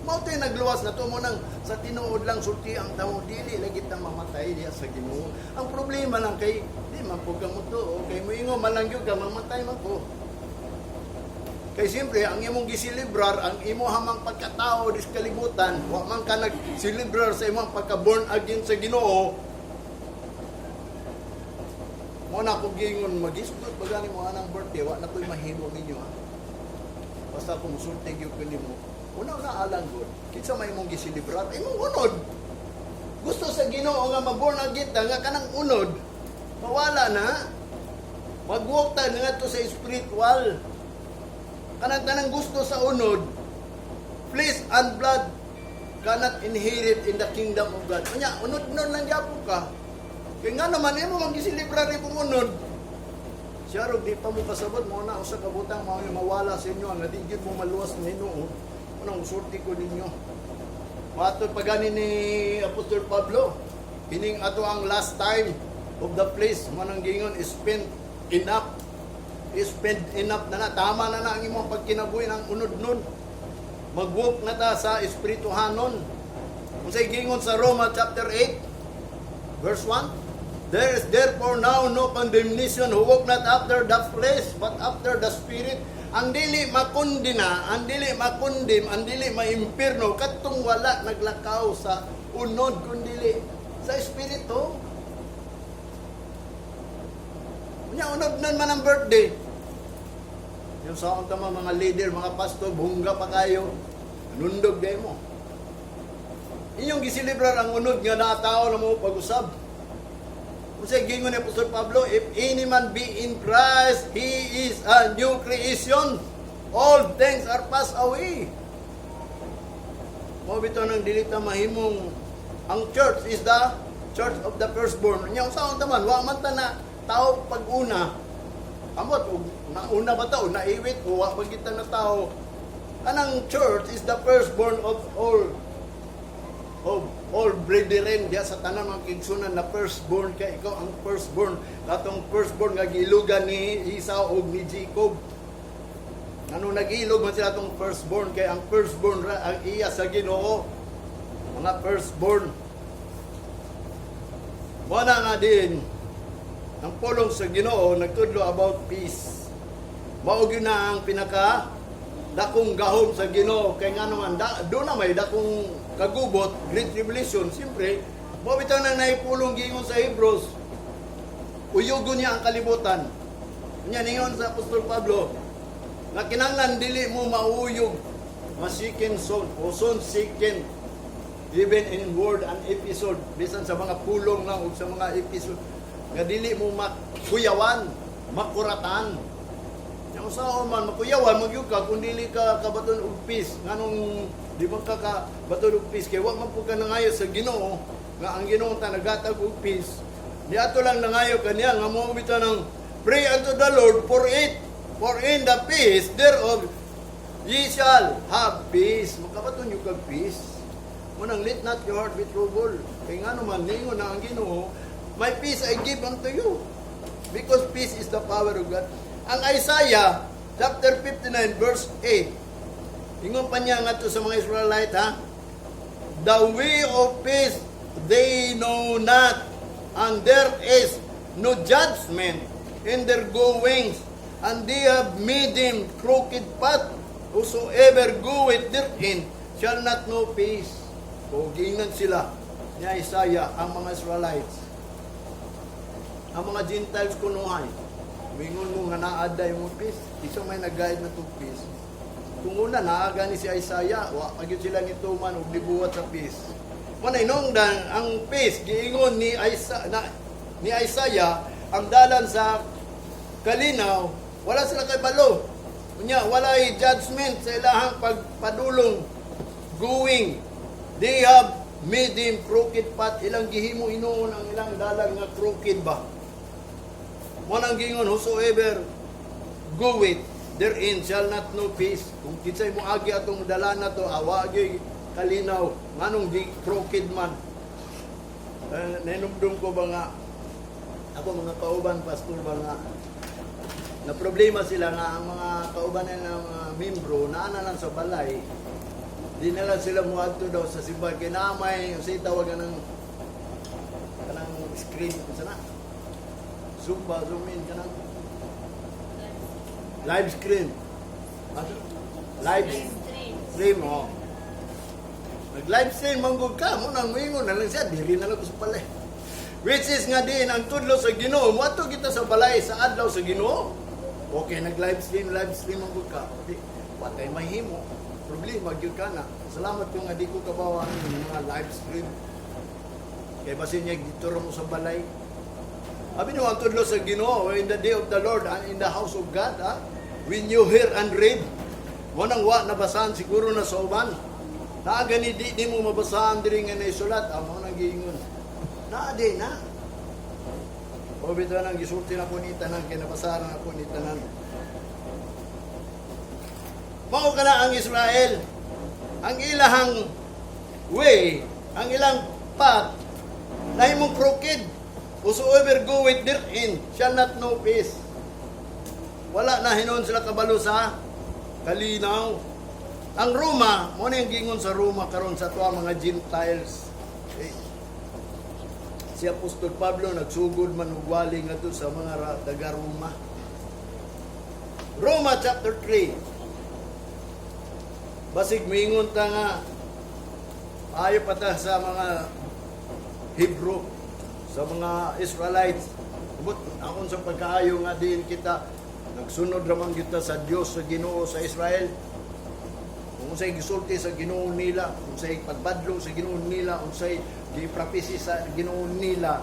mao to'y nagluwas na to mo nang sa tinuod lang sulti ang tao, dili lagi ta mamatay diya sa Ginoo. Ang problema lang kay di man pud ka mo to, kay moingon man lang gyud ka, mamatay man ko. Kay siyempre, ang imong gisilibrar, ang imo hamang pagkatao dis kalibutan, wa man ka nagsilibrar sa imong pagka-born again sa Ginoo. Mo na ko gingon, magisgot ba gani mo anang birthday, wa na ko'y mahimo ninyo ha. Basta kung musulti gyud ko nimo, una na alang gud, kinsa may imong gisilibrar, imong unod. Gusto sa Ginoo nga maborn again ta nga kanang unod, mawala na. Mag-walk ta ngadto sa spiritual. Kanang tanang gusto sa unod, flesh and blood cannot inherit in the kingdom of God. Unya, unod nun lang gyapon ka. Kaya nga naman, imo mang gisilibrar imong unod. Siya rog, di pa mo kasabot mo na usa ka butang mao yung mawala sa inyo, ang di gyud mo maluwas ni Ginoo. Unang usulti ko ninyo. Matod pa gani ni Apostol Pablo, kining ato ang last time of the flesh, mo nang gingon, spend enough. Spend enough na na. Tama na na ang imong pagkinabuhi ng unod nun. Mag-walk na ta sa espirituhanon. Kung sa gingon sa Roma chapter 8, verse 1, "There is therefore now no condemnation who walk not after the flesh, but after the Spirit." Ang dili makundina, ang dili makundim, ang dili maimpirno, katong wala naglakaw sa unod, kundili sa Espiritu. Unya, unod nun man ang birthday. Yung sa akong tama, mga leader, mga pastor, bungga pa kayo. Nundog day mo. Inyong gisilibrar ang unod nga natao na mo pag-usab. Kung sa gingon ni Apostol Pablo, "If any man be in Christ, he is a new creation. All things are passed away." Mo bitaw nang dili ta mahimong ang church is the church of the firstborn. Nya unsaon ta man, wa man ta na tao pag-una. Amot og nauna ba ta o naiwit o wa ba kita na tao. Kanang church is the firstborn of all brethren diya sa tanan mga kigsunan na firstborn ka, ikaw ang firstborn, katong firstborn nga giilugan ni Esau og ni Jacob. Ano, nag-ilog man sila tong firstborn kay ang firstborn ra ang iya sa Ginoo, mga firstborn. Mo na nga din ang pulong sa Ginoo nagtudlo about peace. Mao gyud na ang pinaka dakong gahom sa Ginoo kay ngano man da, do na may dakong kagubot, great tribulation. Siyempre, mo bitaw nang naipulong gingon sa Hebrews, uyugon niya ang kalibutan. Nya ningon sa Apostol Pablo, Nga kinahanglan dili mo mauyog, masikin son o son sikin even in word and episode, bisan sa mga pulong lang ug sa mga episode nga dili mo makuyawan, makuratan. Yang usaon man makuyawan magyud ka kung dili ka kabaton og peace. Nganong di man ka kabaton og peace? Kay wa man pud ka nangayo sa Ginoo nga ang Ginoo ta nagatag og peace. Di ato lang nangayo kaniya nga mo bitaw ng pray unto the Lord for it, for in the peace thereof ye shall have peace. Makabaton gyud kag peace. Mao nang let not your heart be troubled. Kay ngano man, ningon na ang Ginoo, "My peace I give unto you." Because peace is the power of God. Ang Isaiah chapter 59 verse 8. Ingon pa niya ngadto sa mga Israelite, ha. "The way of peace they know not, and there is no judgment in their goings, and they have made them crooked path. Whosoever goeth therein shall not know peace." O giingnan sila ni Isaiah, ang mga Israelites. Ang mga Gentiles kunuhay. Mingon mo nga naa day mo peace. Isa may nag-guide na to peace. Kung una naa gani si Isaiah, wa pa gyud sila nituman og nibuhat sa peace. Mao na inongdan ang peace giingon ni Isaiah, na, ni Isaiah ang dalan sa kalinaw, wala sila kay balo. Unya, walay judgment sa ilahang pagpadulong, going. They have made him crooked path. Ilang gihimo hinuon ang ilang dalan nga crooked ba. Mao nang giingon, "Whosoever goeth therein shall not know peace." Kung kinsay mo agi atong dalan na to, awa gyud kalinaw, nganong gi crooked man. Nahinumdum ko ba nga ako mga kauban pastor ba nga na problema sila nga ang mga kauban nila ng mga membro naa na lang sa balay, di na lang sila muadto daw sa simbahan kay naa may unsay tawag ng kanang screen, unsa na, Zoom ba, Zoom in, kanang live screen. Ah, live stream, oh. Nag live stream manggug ka mo nang moingon na lang siya, diri na lang ko sa balay. Which is nga din ang tudlo sa Ginoo, moadto kita sa balay sa adlaw sa Ginoo. Okay, nag live stream, live stream manggug ka. Di, watay mahimo. Problema gyud ka na. Salamat ko nga di ko kabaw ang mga live stream. Kay basin niya dito ra mo sa balay. Abi no, ang tudlo sa Ginoo, in the day of the Lord and in the house of God, ha? When you hear and read, mo nang wa nabasahan siguro na sa uban. Naa gani di, di mo mabasahan diri nga naisulat, amo nang giingon. Naa di na. O bitaw nang gisulti na ko ni tanan kay nabasahan na ko ni tanan. Mao kana ang Israel. Ang ilahang way, ang ilang path, nahimong crooked. Whosoever goeth therein shall not know peace. Wala na hinuon sila kabalo sa kalinaw. Ang Roma, mo na yung gingon sa Roma karon sa tuwa mga Gentiles. Eh, si Apostol Pablo nagsugod man og wali ngadto sa mga taga Roma. Roma chapter 3. Basig mingon ta nga ayo pa ta sa mga Hebrew, sa mga Israelites. But akon sa pagkaayo nga diin kita nagsunod raman kita sa Dios sa Ginoo sa Israel. Kung unsay gisulti sa Ginoo nila, unsay pagbadlong sa Ginoo nila, unsay gipropesy sa Ginoo nila,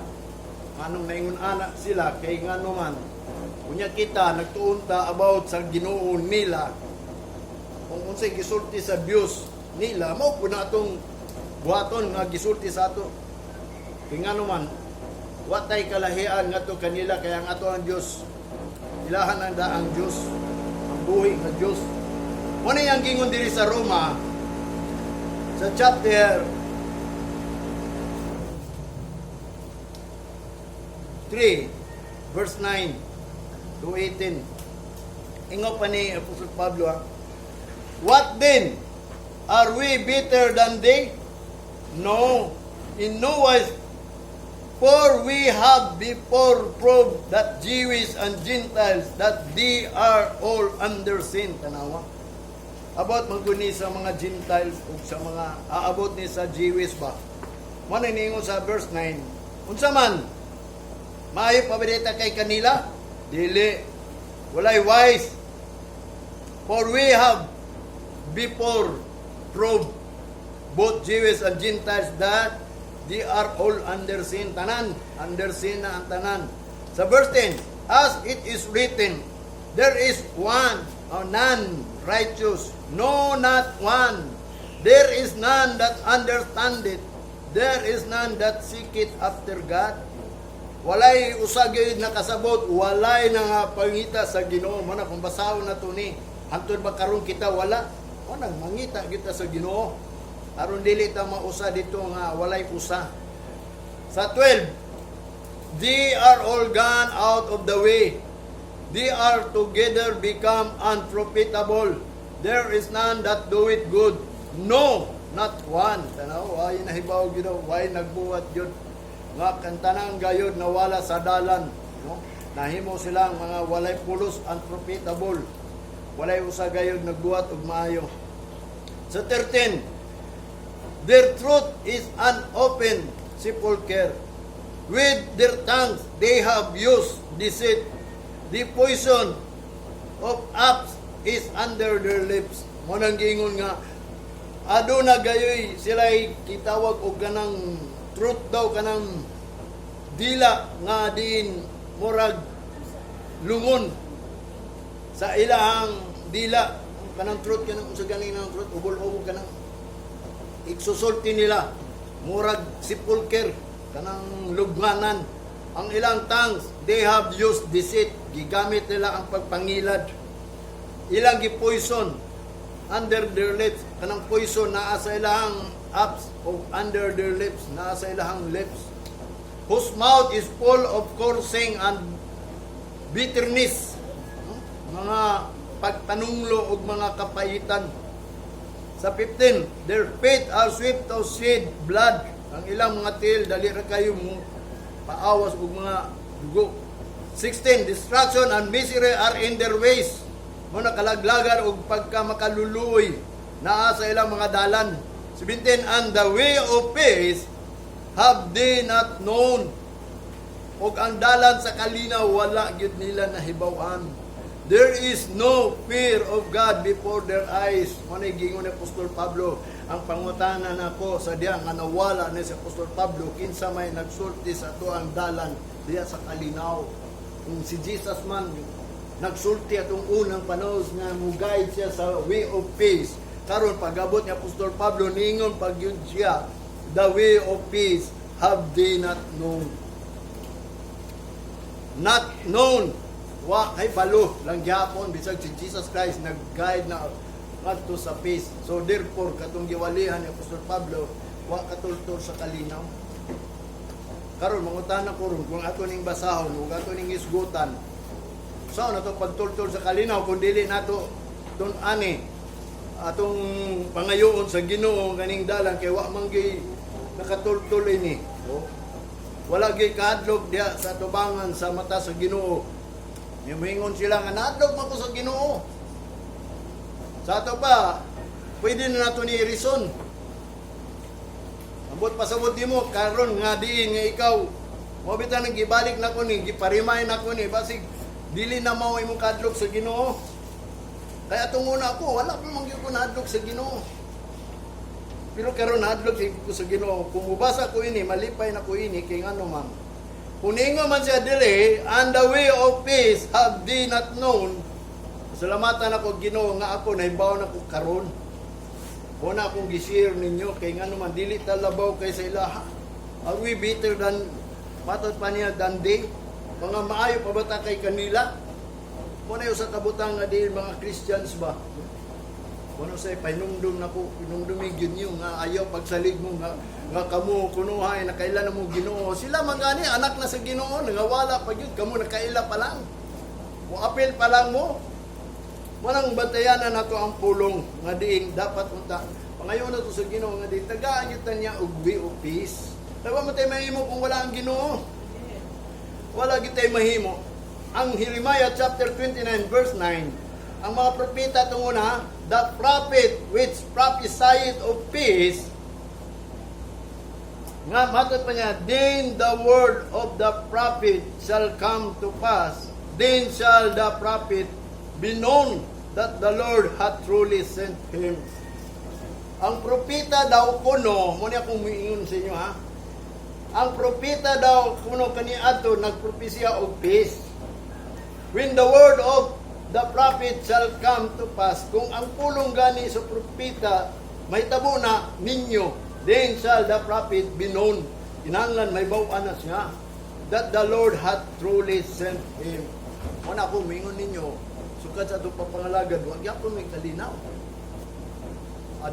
anong naingon ana sila kay ngano man. Unya kita nagtuon ta about sa Ginoo nila. Kung unsay gisulti sa Dios nila, mao po na atong buhaton nga gisulti sa ato. Kay ngano man, wa tay kalahian ngadto kanila kaya ang ato ang Dios. Ilahan ang daang Dios, ang buhi nga Dios. Mo na yang gingon diri sa Roma sa chapter 3 verse 9 to 18. Ingon pa ni Apostol Pablo, ha? "What then? Are we better than they? No, in no wise. For we have before proved that Jews and Gentiles, that they are all under sin." Tanawa. About maguni sa mga Gentiles ug sa mga aabot ni sa Jewish ba. Mo na niingon sa verse 9. "Unsa man? Maayo pa ba kay kanila? Dili. Walay wise. For we have before proved, both Jews and Gentiles, that they are all under sin. Tanan, under sin na ang tanan. Sa verse 10, as it is written, there is one, or none righteous, no, not one. There is none that understand it. There is none that seek it after God. Walay usa gyud nakasabot, walay nangapangita sa Ginoo. Mao na kung basahon nato ni, hantod ba karon kita wala? O nang mangita kita sa Ginoo. Aron dili ta mausa dito nga walay usa. Sa 12, they are all gone out of the way. They are together become unprofitable. There is none that doeth good. No, not one. Tanaw, way nahibaw gyud, way nagbuhat gyud. Nga ang tanang gayod nawala sa dalan, no? Nahimo silang mga walay pulos, unprofitable. Walay usa gayod nagbuhat og maayo. Sa 13, their throat is an open sepulchre. With their tongues they have used deceit. The poison of asps is under their lips. Mao nang giingon nga aduna gayoy sila'y kitawag og kanang truth daw, kanang dila nga diin murag lungon sa ilahang dila, kanang truth, kanang unsa gani nang truth, ubol-ubol, kanang igsusulti nila murag sepulcher, kanang lugmanan. Ang ilang tongues they have used deceit, gigamit nila ang pagpangilad. Ilang gi-poison under their lips, kanang poison naa sa ilang asps o under their lips, naa sa ilang lips, whose mouth is full of cursing and bitterness, no? Mga pagpanunglo ug mga kapaitan. Sa 15, their feet are swift to shed blood. Ang ilang mga tiil dali ra kayo mo paawas og mga dugo. 16, destruction and misery are in their ways. Mao na kalaglagan og pagka makaluluoy naa sa ilang mga dalan. 17, and the way of peace have they not known. Og ang dalan sa kalinaw wala gyud nila nahibaw-an. There is no fear of God before their eyes. Mao na giingon ni Apostol Pablo. Ang pangutana nako sa diya nga nawala ni si Apostol Pablo, kinsa may nagsulti sa atoang dalan diya sa kalinaw? Kung si Jesus man nagsulti atong unang panahon nga mo guide siya sa way of peace. Karon pagabot ni Apostol Pablo, ningon pag yun siya, the way of peace have they not known. Not known. Wa kay balo lang gyapon bisag si Jesus Christ nag-guide na ngadto sa peace. So therefore, katong giwalihan ni Apostol Pablo, wa katultol sa kalinaw. Karon mangutana ko ron, kung ato ning basahon ug ato ning isgutan, sa nato pagtultol sa kalinaw kung dili nato tun-ani atong pangayoon sa Ginoo kaning dalan, kay wa man gyud nakatultol ini? Oh. Wala gyud kahadlok diha sa tubangan sa mata sa Ginoo. May moingon sila nga nahadlok man ko sa Ginoo. Sa ato pa, pwede na nato ni reason. Ambot pasabot nimo karon nga diin nga ikaw mo bitan nang gibalik na ko ni, giparimay na ko ni, basig dili na mao imong kadlok sa Ginoo. Kaya atong una ako, wala pa man gyud ko nahadlok sa Ginoo. Pero karon nahadlok ko sa Ginoo. Kung mubasa ko ini, malipay na ko ini kay ngano man, kung ningon man siya dili, and the way of peace have they not known. Salamatan ako Ginoo nga ako nahibaw na ko karon. Mao na akong gi-share ninyo kay ngano man dili ta labaw kay sa ilaha. Are we better than, matod pa niya, than they? Mga maayo pa ba ta kay kanila? Mao na sa kabutang nga di mga Christians ba? Kuno say pahinumdum nako, hinumdumi gyud niyo nga ayaw pagsalig mo nga kamo kunuhay nakaila na mo Ginoo. Sila man gani anak na sa Ginoo, nangawala pa gyud, kamo nakaila pa lang. Mo apil pa lang mo. Walang bantayanan nato ang pulong nga diin dapat unta pangayo na to sa Ginoo nga di tagaan gyud ta niya og way of peace. Dawa man tay mahimo kung wala ang Ginoo. Wala gyud tay mahimo. Ang Jeremiah chapter 29 verse 9, ang mga propeta tunguna, the prophet which prophesied of peace, nga matod pa niya, then the word of the prophet shall come to pass, then shall the prophet be known. that the Lord hath truly sent him." Ang propeta daw kuno, mao ni akong miingon sa inyo, ha. Ang propeta daw kuno kaniadto nagpropesya og peace. "When the word of the prophet shall come to pass," kung ang pulong gani sa propeta mahitabo na ninyo, "then shall the prophet be known." Kinahanglan mahibaw-an na siya that the Lord hath truly sent him. Mao na ako mingon ninyo, sukad sa atong papangalagad, wa gyapon may kalinaw.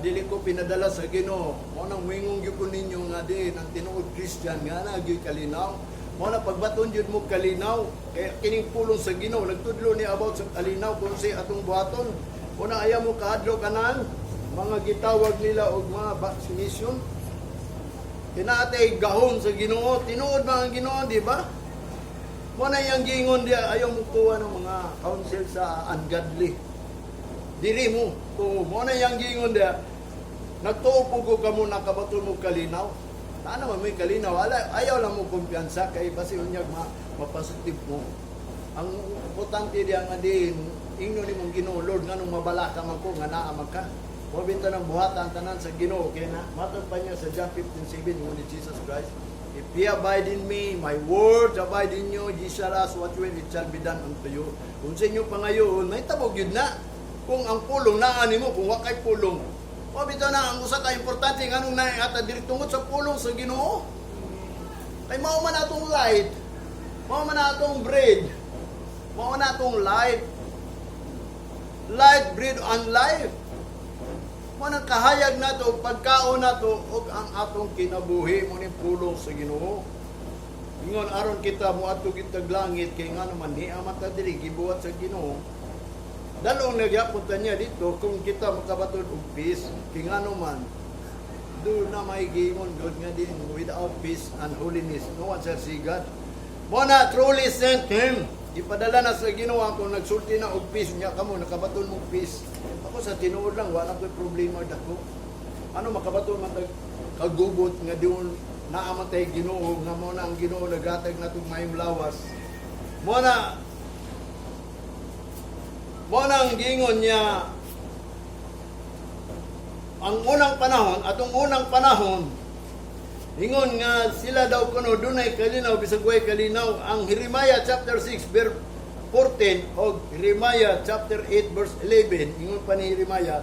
Dili ko pinadala sa Ginoo. Mao nang moingon gyud ko ninyo nga di ang tinuod Christian nga na gyud kalinaw. Mao na pagbaton gyud mo kalinaw kay kining pulong sa Ginoo nagtudlo ni about sa kalinaw kung si atong buhaton. Mao na ayaw mo kahadlok kanan mga gitawag nila og mga vaccination. Kinaatay gahom sa Ginoo, tinuod ba ang Ginoo, di ba? Mao na iyang giingon diya, ayaw mo kuha ng mga counsel sa ungodly. Dili mo. Kung mao na iyang giingon diya, nagtuo po ko kamo nakabaton mo kalinaw. Naa naman may kalinaw. Ala, ayaw lang mo kumpiyansa kay basi unyag mapositive mo. Ang importante diya nga din, ingno ni mong Ginoo, "Lord, nganong mabalaka man ko nga naa man ka?" Mao binta ng buhatan tanan sa Ginoo kay na matod pa niya sa John 15:7 ni Jesus Christ, "If ye abide in me, my words abide in you, ye shall ask what you will, it shall be done unto you." Kung sa inyo pangayoon, mahitabo gyud na. Kung ang pulong naa nimo, kung wa kay pulong. Mao bitaw na ang usa ka importante nganong naata diri tungod sa pulong sa Ginoo. Kay mao man atong light, mao man atong bread, mao man atong life. Light, bread, and life. Mao nang kahayag nato, pagkaon nato ug ang atong kinabuhi mo ni pulong sa Ginoo. Ingon aron kita moadto kitag langit kay nga naman ni man ta diri gibuhat sa Ginoo. Dalong nagyapon ta niya dito kung kita makabaton og peace kay ngano man do na may giingon God nga din, without peace and holiness no one shall see God. Mo na truly sent him. Ipadala na sa Ginoo kung nagsulti na og peace niya kamo nakabaton mo peace. Ako sa tinuod lang, wala ko'y problema dako. Ano makabaton man tag kagugot nga diun naa man tay Ginoo nga mo na ang Ginoo nagatag natong mayong lawas. Mo na ang giingon niya ang unang panahon, atong unang panahon, ingon nga sila daw kuno dunay kalinaw bisag way kalinaw. Ang Jeremiah chapter 6 verse 14 o Jeremiah chapter 8 verse 11, ingon pa ni Jeremiah,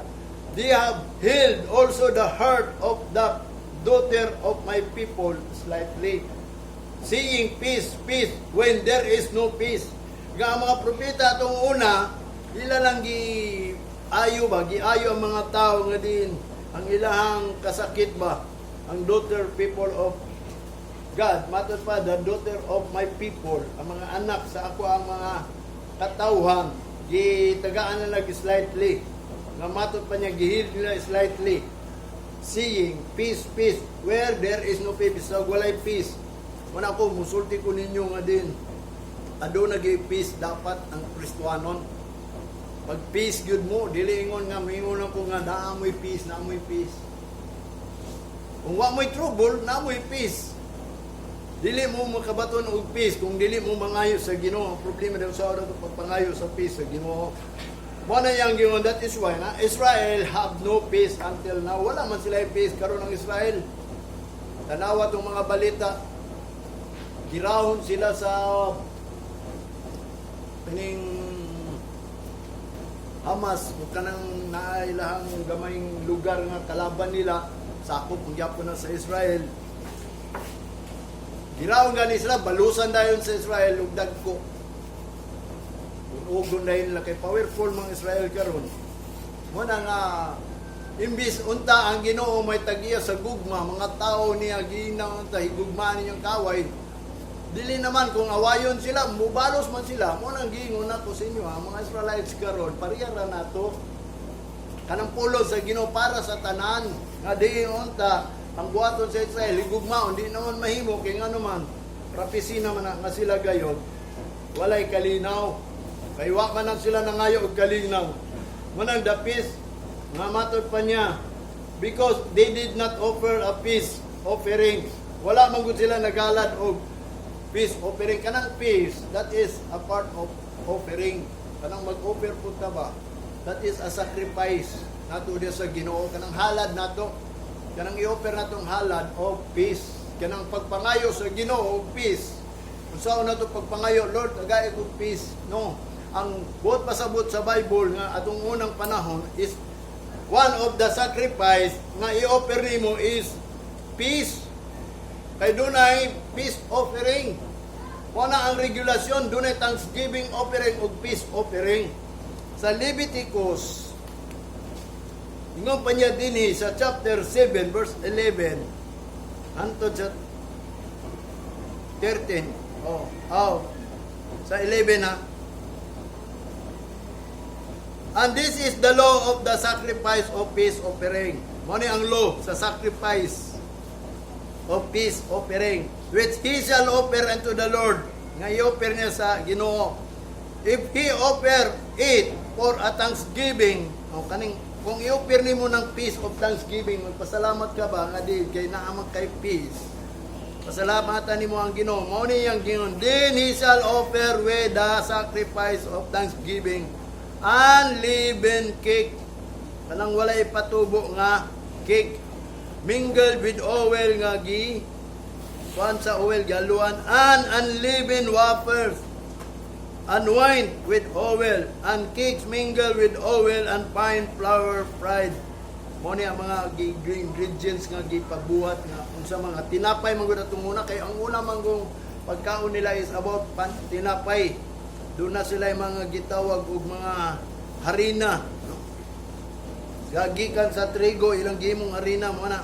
"They have healed also the heart of the daughter of my people slightly, saying, 'Peace, peace,' when there is no peace." Nga ang mga propeta atong una, ila lang gi ayo ba, giayo ang mga tao nga din ang ilahang kasakit ba, ang daughter people of God, matod pa, the daughter of my people, ang mga anak sa ako ang mga katawhan, gitagaan na lang slightly. Nga matod pa niya, gihil nila slightly. Saying, 'Peace, peace,' where there is no peace, so walay peace. Muna ako, musulti ko ninyo nga din, aduna gyud peace dapat ang Kristohanon. Pag peace gyud mo, dili ingon nga mingon ako nga naa mo'y peace, naa mo'y peace. Kung wa mo'y trouble, naa mo'y peace. Dili mo makabaton og peace kung dili mo mangayo sa Ginoo. Ang problema daw sa oras pagpangayo sa peace sa Ginoo. Mo na yang giingon, that is why na Israel have no peace until now. Wala man sila peace karon ang Israel. Tanawa tong mga balita. Girahon sila sa kining Hamas ug kanang nailahang gamayng lugar nga kalaban nila, sakop ang gyapon na sa Israel. Girahon gani sila, balusan dayon sa Israel ug dagko. Ugon dahil nila kay powerful mga Israel karon. Mo na nga imbis unta ang Ginoo may tagiya sa gugma, mga tao niya ginaw unta higugmaan ninyong kaway. Dili naman kung awayon sila, mubalos man sila. Mo nang giingon nako sa inyo ha, mga Israelites karon, pareha ra nato. Kanang pulong sa Ginoo para sa tanan nga di unta ang buhaton sa Israel higugmaon di naman mahimo kay ngano man prophecy naman na nga sila gayod walay kalinaw kay wa man ang sila nangayo og kalinaw. Manang the peace nga matod pa niya, because they did not offer a peace offering, wala man gud sila nagalad og peace offering. Kanang peace, that is a part of offering. Kanang mag-offer pud ta ba. That is a sacrifice nato diya sa Ginoo, kanang halad nato. Kanang i-offer natong halad of peace. Kanang pagpangayo sa Ginoo og peace. Unsaon nato pagpangayo, "Lord, tagai kog peace"? No. Ang buot pasabot sa Bible nga atong unang panahon is one of the sacrifice nga i-offer nimo is peace. Kay dunay peace offering. Mao na ang regulasyon, dunay thanksgiving offering ug peace offering. Sa Leviticus, ingon pa niya dinhi sa chapter 7 verse 11 hantod sa 13. Oh. Sa 11 ha. "And this is the law of the sacrifice of peace offering." Mao ni ang law sa sacrifice of peace offering, which he shall offer unto the Lord. Nga i-offer niya sa Ginoo. "If he offer it for a thanksgiving," o kaning kung i-offer nimo ng peace of thanksgiving, magpasalamat ka ba nga di kay naa man kay peace. Pasalamatan nimo ang Ginoo. Mao ni ang Ginoo. "Then he shall offer with the sacrifice of thanksgiving unleavened cake." Kanang walay patubo nga cake mingled with oil nga gi kuan sa oil, galuan, and unleavened wafers and wine with oil and cakes mingled with oil and fine flour fried. Mo ni ang mga ingredients nga gipabuhat nga unsa mga tinapay man gud atong una, kay ang una man gong pagkaon nila is about tinapay. Doon na sila yung mga gitawag og mga harina, no? Gagikan sa trigo ilang gimong harina mo na.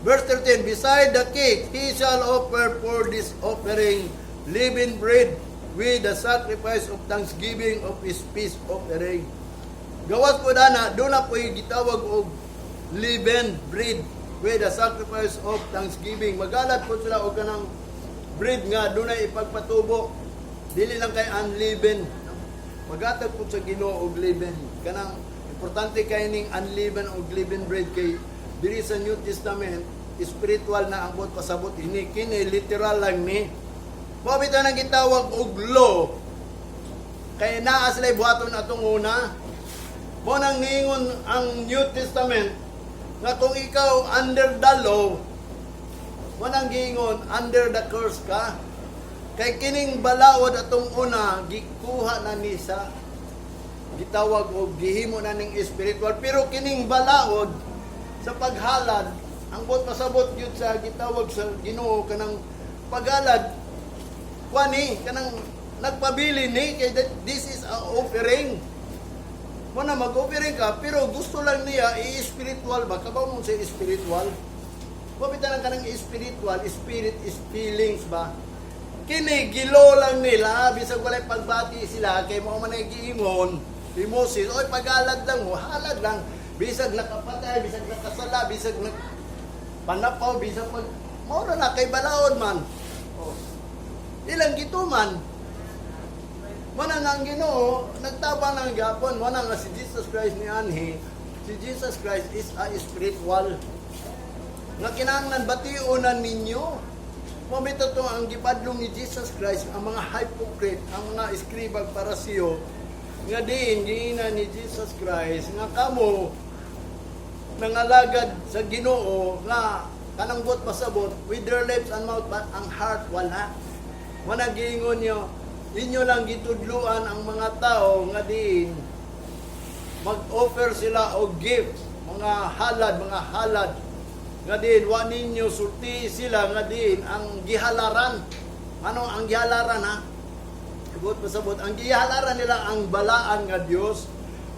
Verse 13, "Beside the cake, he shall offer for this offering leavened bread with the sacrifice of thanksgiving of his peace offering." Gawas po dana, doon na po yung gitawag og leavened bread with the sacrifice of thanksgiving. Magalad po sila og kanang bread nga doon ay ipagpatubo. Dili lang kay unleavened. Magatag po sa Ginoo og leaven. Kanang importante kay ning unleavened og leavened bread kay diri sa New Testament, spiritual na ang buot pasabot ini. Kini literal lang ni. Mao bitaw nang gitawag og law kay naa sila buhaton atong una. Mo nang niingon ang New Testament nga kung ikaw under the law, mo nang giingon under the curse ka. Kay kining balaod atong una gikuha na ni sa gitawag og gihimo na ning spiritual, pero kining balaod sa paghalad, ang buot pasabot gyud sa gitawag sa Ginoo kanang paghalad kuan ni kanang nagpabili ni kay this is a offering mo na. Mag-offering ka pero gusto lang niya i-spiritual ba. Kabaw mo sa spiritual? Mabita lang kanang spiritual, spirit is feelings ba. Kini gi-law lang nila bisag walay pagbati sila, kay mao man ay giingon ni Moses, "Oy, paghalad lang mo, halad lang bisag nakapatay, bisag nakasala, bisag nag panapaw, bisag pag mao ra na kay balaod man." Oh. Ilang gituman. Mo na nga ang Ginoo nagtabang ng gapon. Mo na nga si Jesus Christ ni anhi, si Jesus Christ is a spiritual nga kinahanglan batiunan ninyo. Mao bitaw to ang gipadlong ni Jesus Christ ang mga hypocrite, ang mga eskribag Parisiyo, nga diin giina ni Jesus Christ nga kamo nangalagad sa Ginoo nga kanang buot pasabot with their lips and mouth, but ang heart wala. Wala. Giingon niyo, inyo lang gitudluan ang mga tao nga diin mag-offer sila og gifts, mga halad, mga halad nga diin wa ninyo sulti sila nga diin ang gihalaran. Ano ang gihalaran ha? Buot pasabot, ang gihalaran nila ang balaan nga Dios.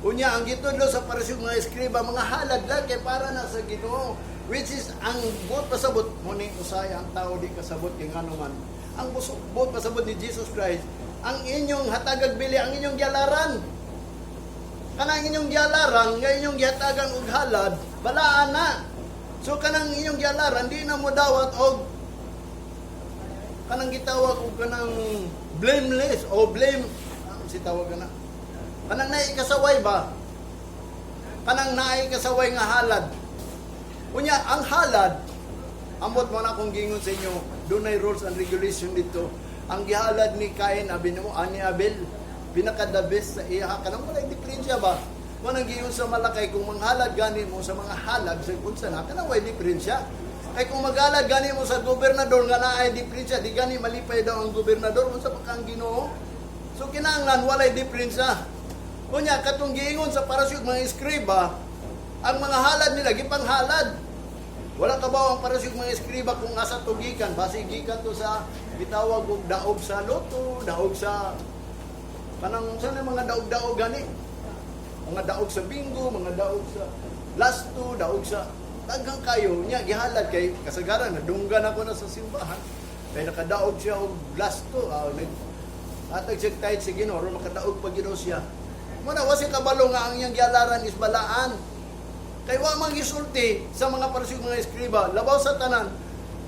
Unya ang gitudlo sa Pariseo, mga eskriba, mga halad lang kay para na sa Ginoo. Which is ang buot pasabot mo ni usay ang tao di kasabot kay ngano man. Ang buot pasabot ni Jesus Christ, ang inyong hatagag bili ang inyong gihalaran. Kanang inyong gihalaran nga inyong gihatagan og halad, balaan na. So kanang inyong gihalaran di na mo dawat og kanang gitawag og kanang blameless o blame ano si tawag na kanang naay kasaway ba, kanang naay kasaway nga halad. Unya ang halad, ambot mo na akong gingon sa inyo, dunay rules and regulation dito. Ang gihalad ni Cain abi mo ani Abel, pinaka the best sa iya, kanang walay diferensya ba. Mo nang giingon sa Malakay, kung manghalad gani mo sa mga halag sa unsa na kana, way diferensya. Kay kung maghalad gani mo sa gobernador nga naay diferensya, di gani malipay daw ang gobernador, unsa pa kang Ginoo? So kinahanglan walay diferensya. Unya, katong giingon sa Parasyo, mga eskriba, ang mga halad nila gipanghalad. Wala ka ba ang Parasyo, mga eskriba, kung asa to gikan, basi gikan to sa gitawag og daog sa loto, daog sa kanang sa mga daog-daog gani. Mga daog sa bingo, mga daog sa lasto, daog sa daghang kayo nya gihalad kay kasagaran nadunggan ako na sa simbahan kay nakadaog siya og lasto, nag atag siya tithe sa Ginoo aron makadaog pa Ginoo siya. Mo na wa siya kabalo nga ang iyang gihalaran is balaan. Kay wa man gisulti sa mga Parasyo, mga eskriba, labaw sa tanan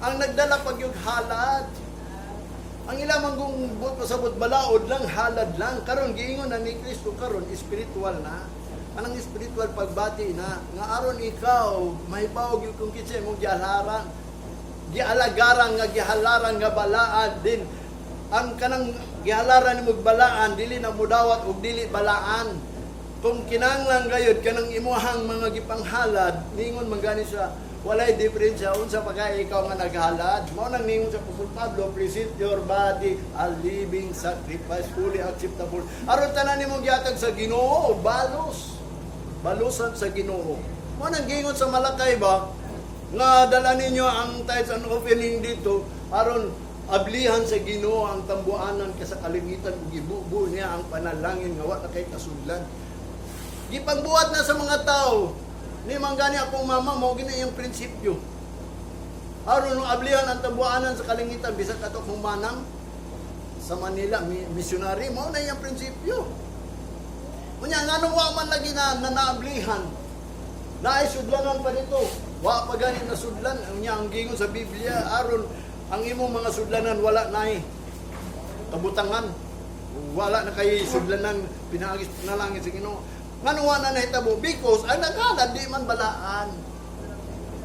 ang nagdala pag yung halad. Ang ilang manggong buot pasabot, balaod lang, halad lang. Karon giingon na ni Kristo, karon spiritual na. Anang spiritual pagbati na nga aron ikaw mahibaw gyud kung kinsa imong gialaran. Gialagaran nga gihalaran nga balaan din. Ang kanang gihalaran nimo balaan, dili na mudawat og dili balaan. Kung kinanglan gayud kanang imuhang mga gipanghalad, ningon man gani siya, walay diferensya unsa pa kay ikaw nga naghalad. Mao nang ningon sa Apostol Pablo, "Present your body a living sacrifice, fully acceptable." Aron tanan nimong gihatag sa Ginoo, balos. Balusan sa Ginoo. Mao nang giingon sa Malakay ba nga dala ninyo ang tithes and offering dito aron ablihan sa Ginoo ang tambuanan ka sa kalingitan ug ibubo niya ang panalangin nga wa na kay kasudlan. Gipangbuhat na sa mga tao. Ni man gani akong mama, mao gini iyang prinsipyo. Aron nung ablihan ang tambuanan sa kalingitan, bisan kato kung manang sa Manila, missionary, mao na iyang prinsipyo. Unya, nganong wa man lagi na naablihan? Naay sudlanan pa dito. Wa pa gani na sudlan. Unya, ang gingon sa Biblia, aron ang imong mga sudlanan wala na kabutangan. Wala na kay sudlanan pinaagis panalangin sa Ginoo. Ngano wa na nahitabo? Because ang naghalad di man balaan.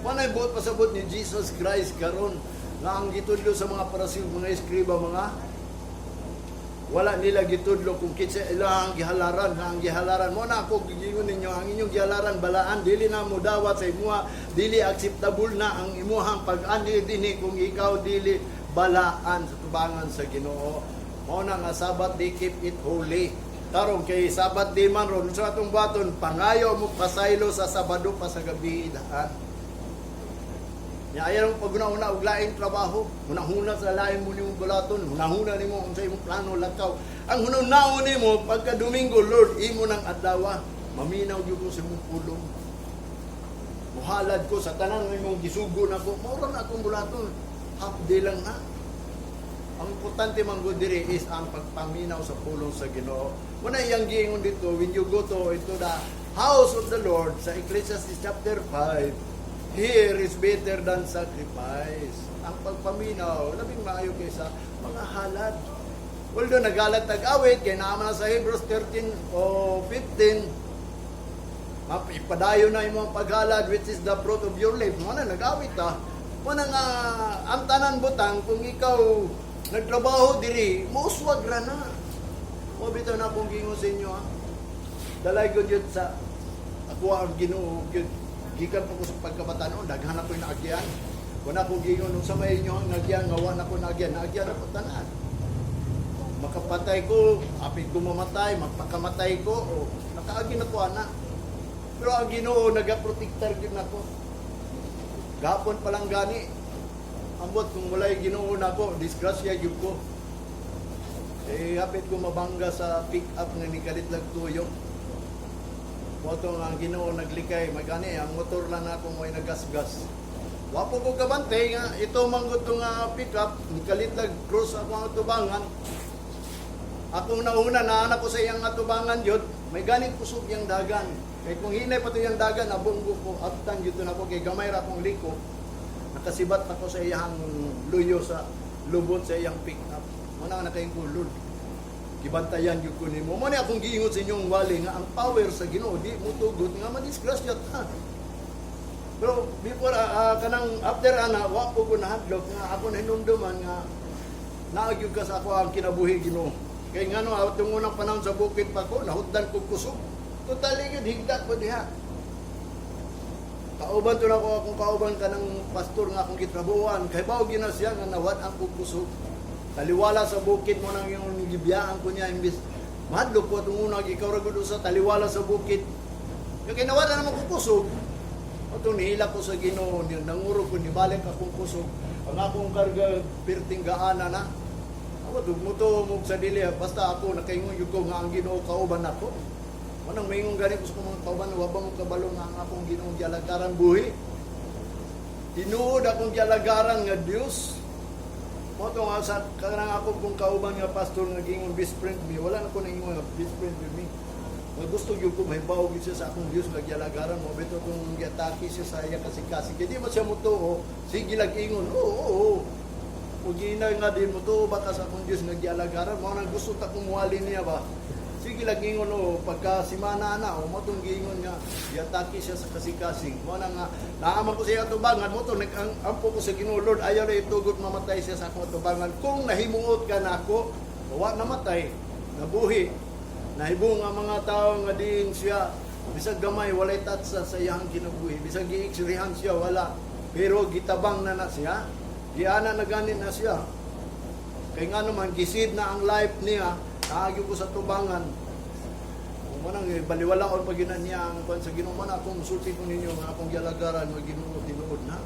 Wa buot pasabot ni Jesus Christ karon nga ang gitudlo sa mga Parasyo, mga eskriba, mga wala nila gitudlo kung kinsa ilang gihalaran, nga ang gihalaran mo na ako gigingon ninyo, ang inyong gihalaran balaan, dili na mo dawat sa imuha, dili acceptable na ang imuhang pag-ani dinhi kung ikaw dili balaan sa tubangan sa Ginoo. Mao na nga Sabbath day, keep it holy. Karon kay Sabbath day man ron sa atong baton, pangayo mo pasaylo sa Sabado pa sa gabi daan. Nya ayaw mo paguna-una og laing trabaho, hunahuna sa lain mo nimong bulaton, hunahuna nimo unsa imong plano lakaw. Ang hunahuna nimo pagka Domingo, "Lord, imo nang adlaw, maminaw gyud ko sa imong pulong. Muhalad ko sa tanan nga imong gisugo nako." Mao ra na akong bulaton. Half day lang na. Ang importante man gud diri is ang pagpaminaw sa pulong sa Ginoo. Muna iyang giingon dito, when you go to into the house of the Lord sa Ecclesiastes chapter 5, hear is better than sacrifice. Ang pagpaminaw, labing maayo kaysa mga halad. Although naghalad tag-awit, kay naman na sa Hebrews 13 o 15, ipadayon na imong paghalad, which is the fruit of your lips. Mao na nag-awit ta. Mao na nga ang tanan butang, kung ikaw nagtrabaho diri, mouswag ra na. Mo bitaw na akong gingon sa inyo ha. Dalay ko jud sa ako ang Ginoo gyud gikan pa ko sa pagkabataan, daghan ako naagyan. Wala ko gingon sa may inyo ang nagyan nga wa na ko naagyan, naagyan ako tanan. Makapatay ko, apit ko mamatay, magpakamatay ko, o nakaagi na ko ana. Pero ang Ginoo nagaprotektar gyud nako. Gapon pa lang gani. Ambot kung walay Ginoo nako, disgrasya gyud ko. Eh, hapit ko mabangga sa pick up nga nikalit lag tuyo. Mo to nga ang Ginoo naglikay, magani ang motor lang ako mo nagasgas. Wa po ko kabantay nga ito manggod to nga pick up, nikalit lag cross ako ang tubangan. Akong nauna na anak ko sa iyang atubangan yun, may ganit kusog yung dagan. Kay kung hinay pa to yung dagan, abonggo ko, abtan yun na ako, kay gamay ra akong liko. Nakasibat ako sa iyang luyo sa lubot sa iyang pick up. Muna nga nakayong ko, "Lord, gibantayan gyud ko nimo." Mo ni akong giingon sa inyong wali nga ang power sa Ginoo di mo tugot nga madisgrasya ta. Pero before kanang after ana, wa po ko nahadlok nga ako nahinumduman nga naagyud ka sa ako ang kinabuhi, Ginoo. Kay ngano atong unang panahon sa bukid pa ko, nahutdan ko kusog. Totally yun, higda ko diha. Kauban to na ko, akong kauban kanang pastor nga akong gitrabuhan. Kay bao gina siya nga nawad ang kusog. Taliwala sa bukid mo nang yung gibiyaan ko niya imbis mahadlok ko atong una, ikaw ra gud sa taliwala sa bukid. Yung kay nawad na naman ko kusog. Atong nihila ko sa Ginoo, nanguro ko, nibalik akong kusog. Ang akong karga pirting gaana na. Ako dugmuto mo sa dili, basta ako nakaingon gyud ko nga ang Ginoo kauban nako. Manang maingon gani ko sa mga kauban, wa ba mo kabalo nga ang akong Ginoong gialagaran buhi? Tinuod akong gialagaran nga Dios. Mo to nga sa kanang ako kong kauban nga pastor nga giingon, "Best friend me," wala na ko naingon nga best friend with me. Nga gusto gyud ko mahibaw gyud siya sa akong Dios nga gialagaran mo bitaw kung giatake siya sa iya kasing-kasing. Kay di mo siya motuo, sige lang ingon, Oo. Ug gina nga di mo tuo ba ka sa akong Dios nga gialagaran?" Mao nang gusto ta kong muwali niya ba. Sige lang ingon, "Oo," pagka simana na o mo tong giingon nga giatake siya sa kasing-kasing. Mao na nga naaman ko siya atubangan mo to, nag-ampo ko sa Ginoo, "Lord, ayaw na itugot mamatay siya sa akong atubangan. Kung nahimuot ka nako," wa namatay, nabuhi. Nahibong ang mga tao nga diin siya bisag gamay walay tatsa sa iyang kinabuhi, bisag gi-x-rayhan siya, wala, pero gitabang na na siya, giana na gani na siya. Kay nga naman gisid na ang life niya, naagi ko sa tubangan. Kung manang baliwalaon pag yun niya ang kwan sa Ginoo man akong musulti ko ninyo nga akong gialagaran nga Ginoo tinuod na.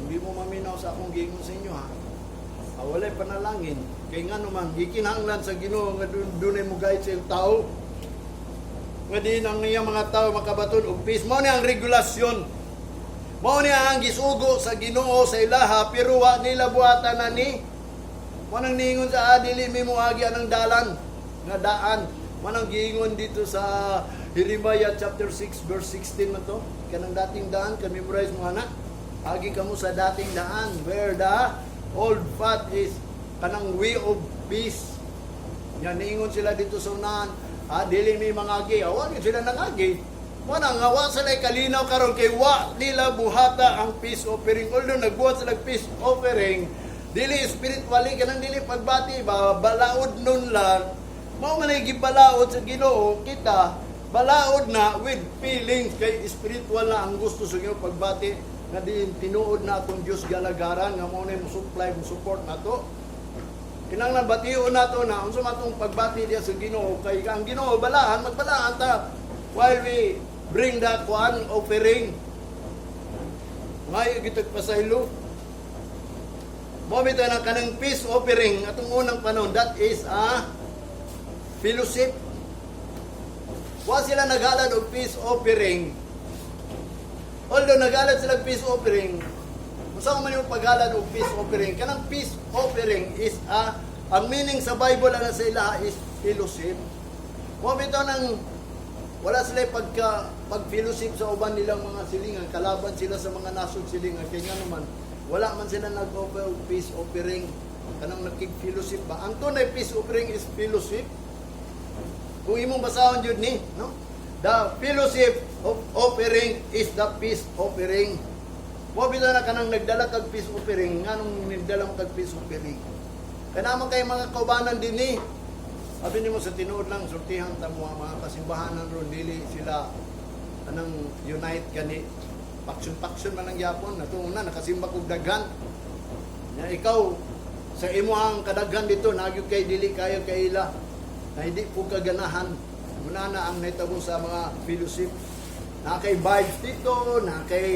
Hindi mo maminaw sa akong giingon sa inyo ha. Ah, walay panalangin. Kay nga naman gikinahanglan sa Ginoo nga dunay mo guide sa iyong tao. Nga din ang iyang mga tao makabaton og peace. Mao ni ang regulasyon. Mao ni ang gisugo sa Ginoo sa ilaha, pero wa nila buhatan na ni. Manang niingon sa adili mi mo agi anang dalan nga daan. Manang giingon dito sa Jeremiah chapter 6 verse 16 man to. Kanang dating daan, kan memorize mo ana. Agi kamo sa dating daan where the old path is, kanang way of peace. Yan niingon sila dito sa unahan, ah, dili mi mangagi. Awa gyud sila nangagi. Mao nga wa sila kalinaw karon kay wa nila buhata ang peace offering. Although nagbuhat sila peace offering, dili spiritually, kanang dili pagbati ba, balaod nun lang. Mao man ay gibalaod sa Ginoo kita, balaod na with feelings kay spiritual na ang gusto sa Ginoo pagbati nga din tinuod na atong Dios gialagaran nga mao na mo supply, mo support nato. Kinahanglan bation nato na unsa man atong pagbati diya sa Ginoo, kay ang Ginoo balaan, magbalaan ta while we bring that one offering. Ngayo gitag pasaylo. Mo bitaw na kanang peace offering atong unang panahon, that is a fellowship. Wa sila naghalad og peace offering. Although naghalad sila og peace offering, unsa man yung paghalad og peace offering? Kanang peace offering is a ang meaning sa Bible ana sa ila is fellowship. Mo bitaw nang wala sila pagka pag-fellowship sa uban nilang mga silingan, kalaban sila sa mga nasod silingan, kaya nga naman wala man sila nag-offer og peace offering, kanang nakig-fellowship ba. Ang tunay peace offering is fellowship. Kung imong basahon jud ni, no? The fellowship of offering is the peace offering. Mo bitaw na kanang nagdala kag peace offering, nganong nagdala mo kag peace offering? Kaya kay mga kaubanan din ni. Sabi nimo sa tinuod lang, sultihan ta mo ang mga kasimbahanan ron, dili sila anang unite gani. Faction-faction man ang yapon. Natong una, nakasimba kog daghan. Ya, ikaw, sa imuhang kadaghan dito, nagyod kay dili kayo kaila na hindi po kaganahan. Muna na ang nahitabo sa mga fellowship. Na kay vibes dito, na kay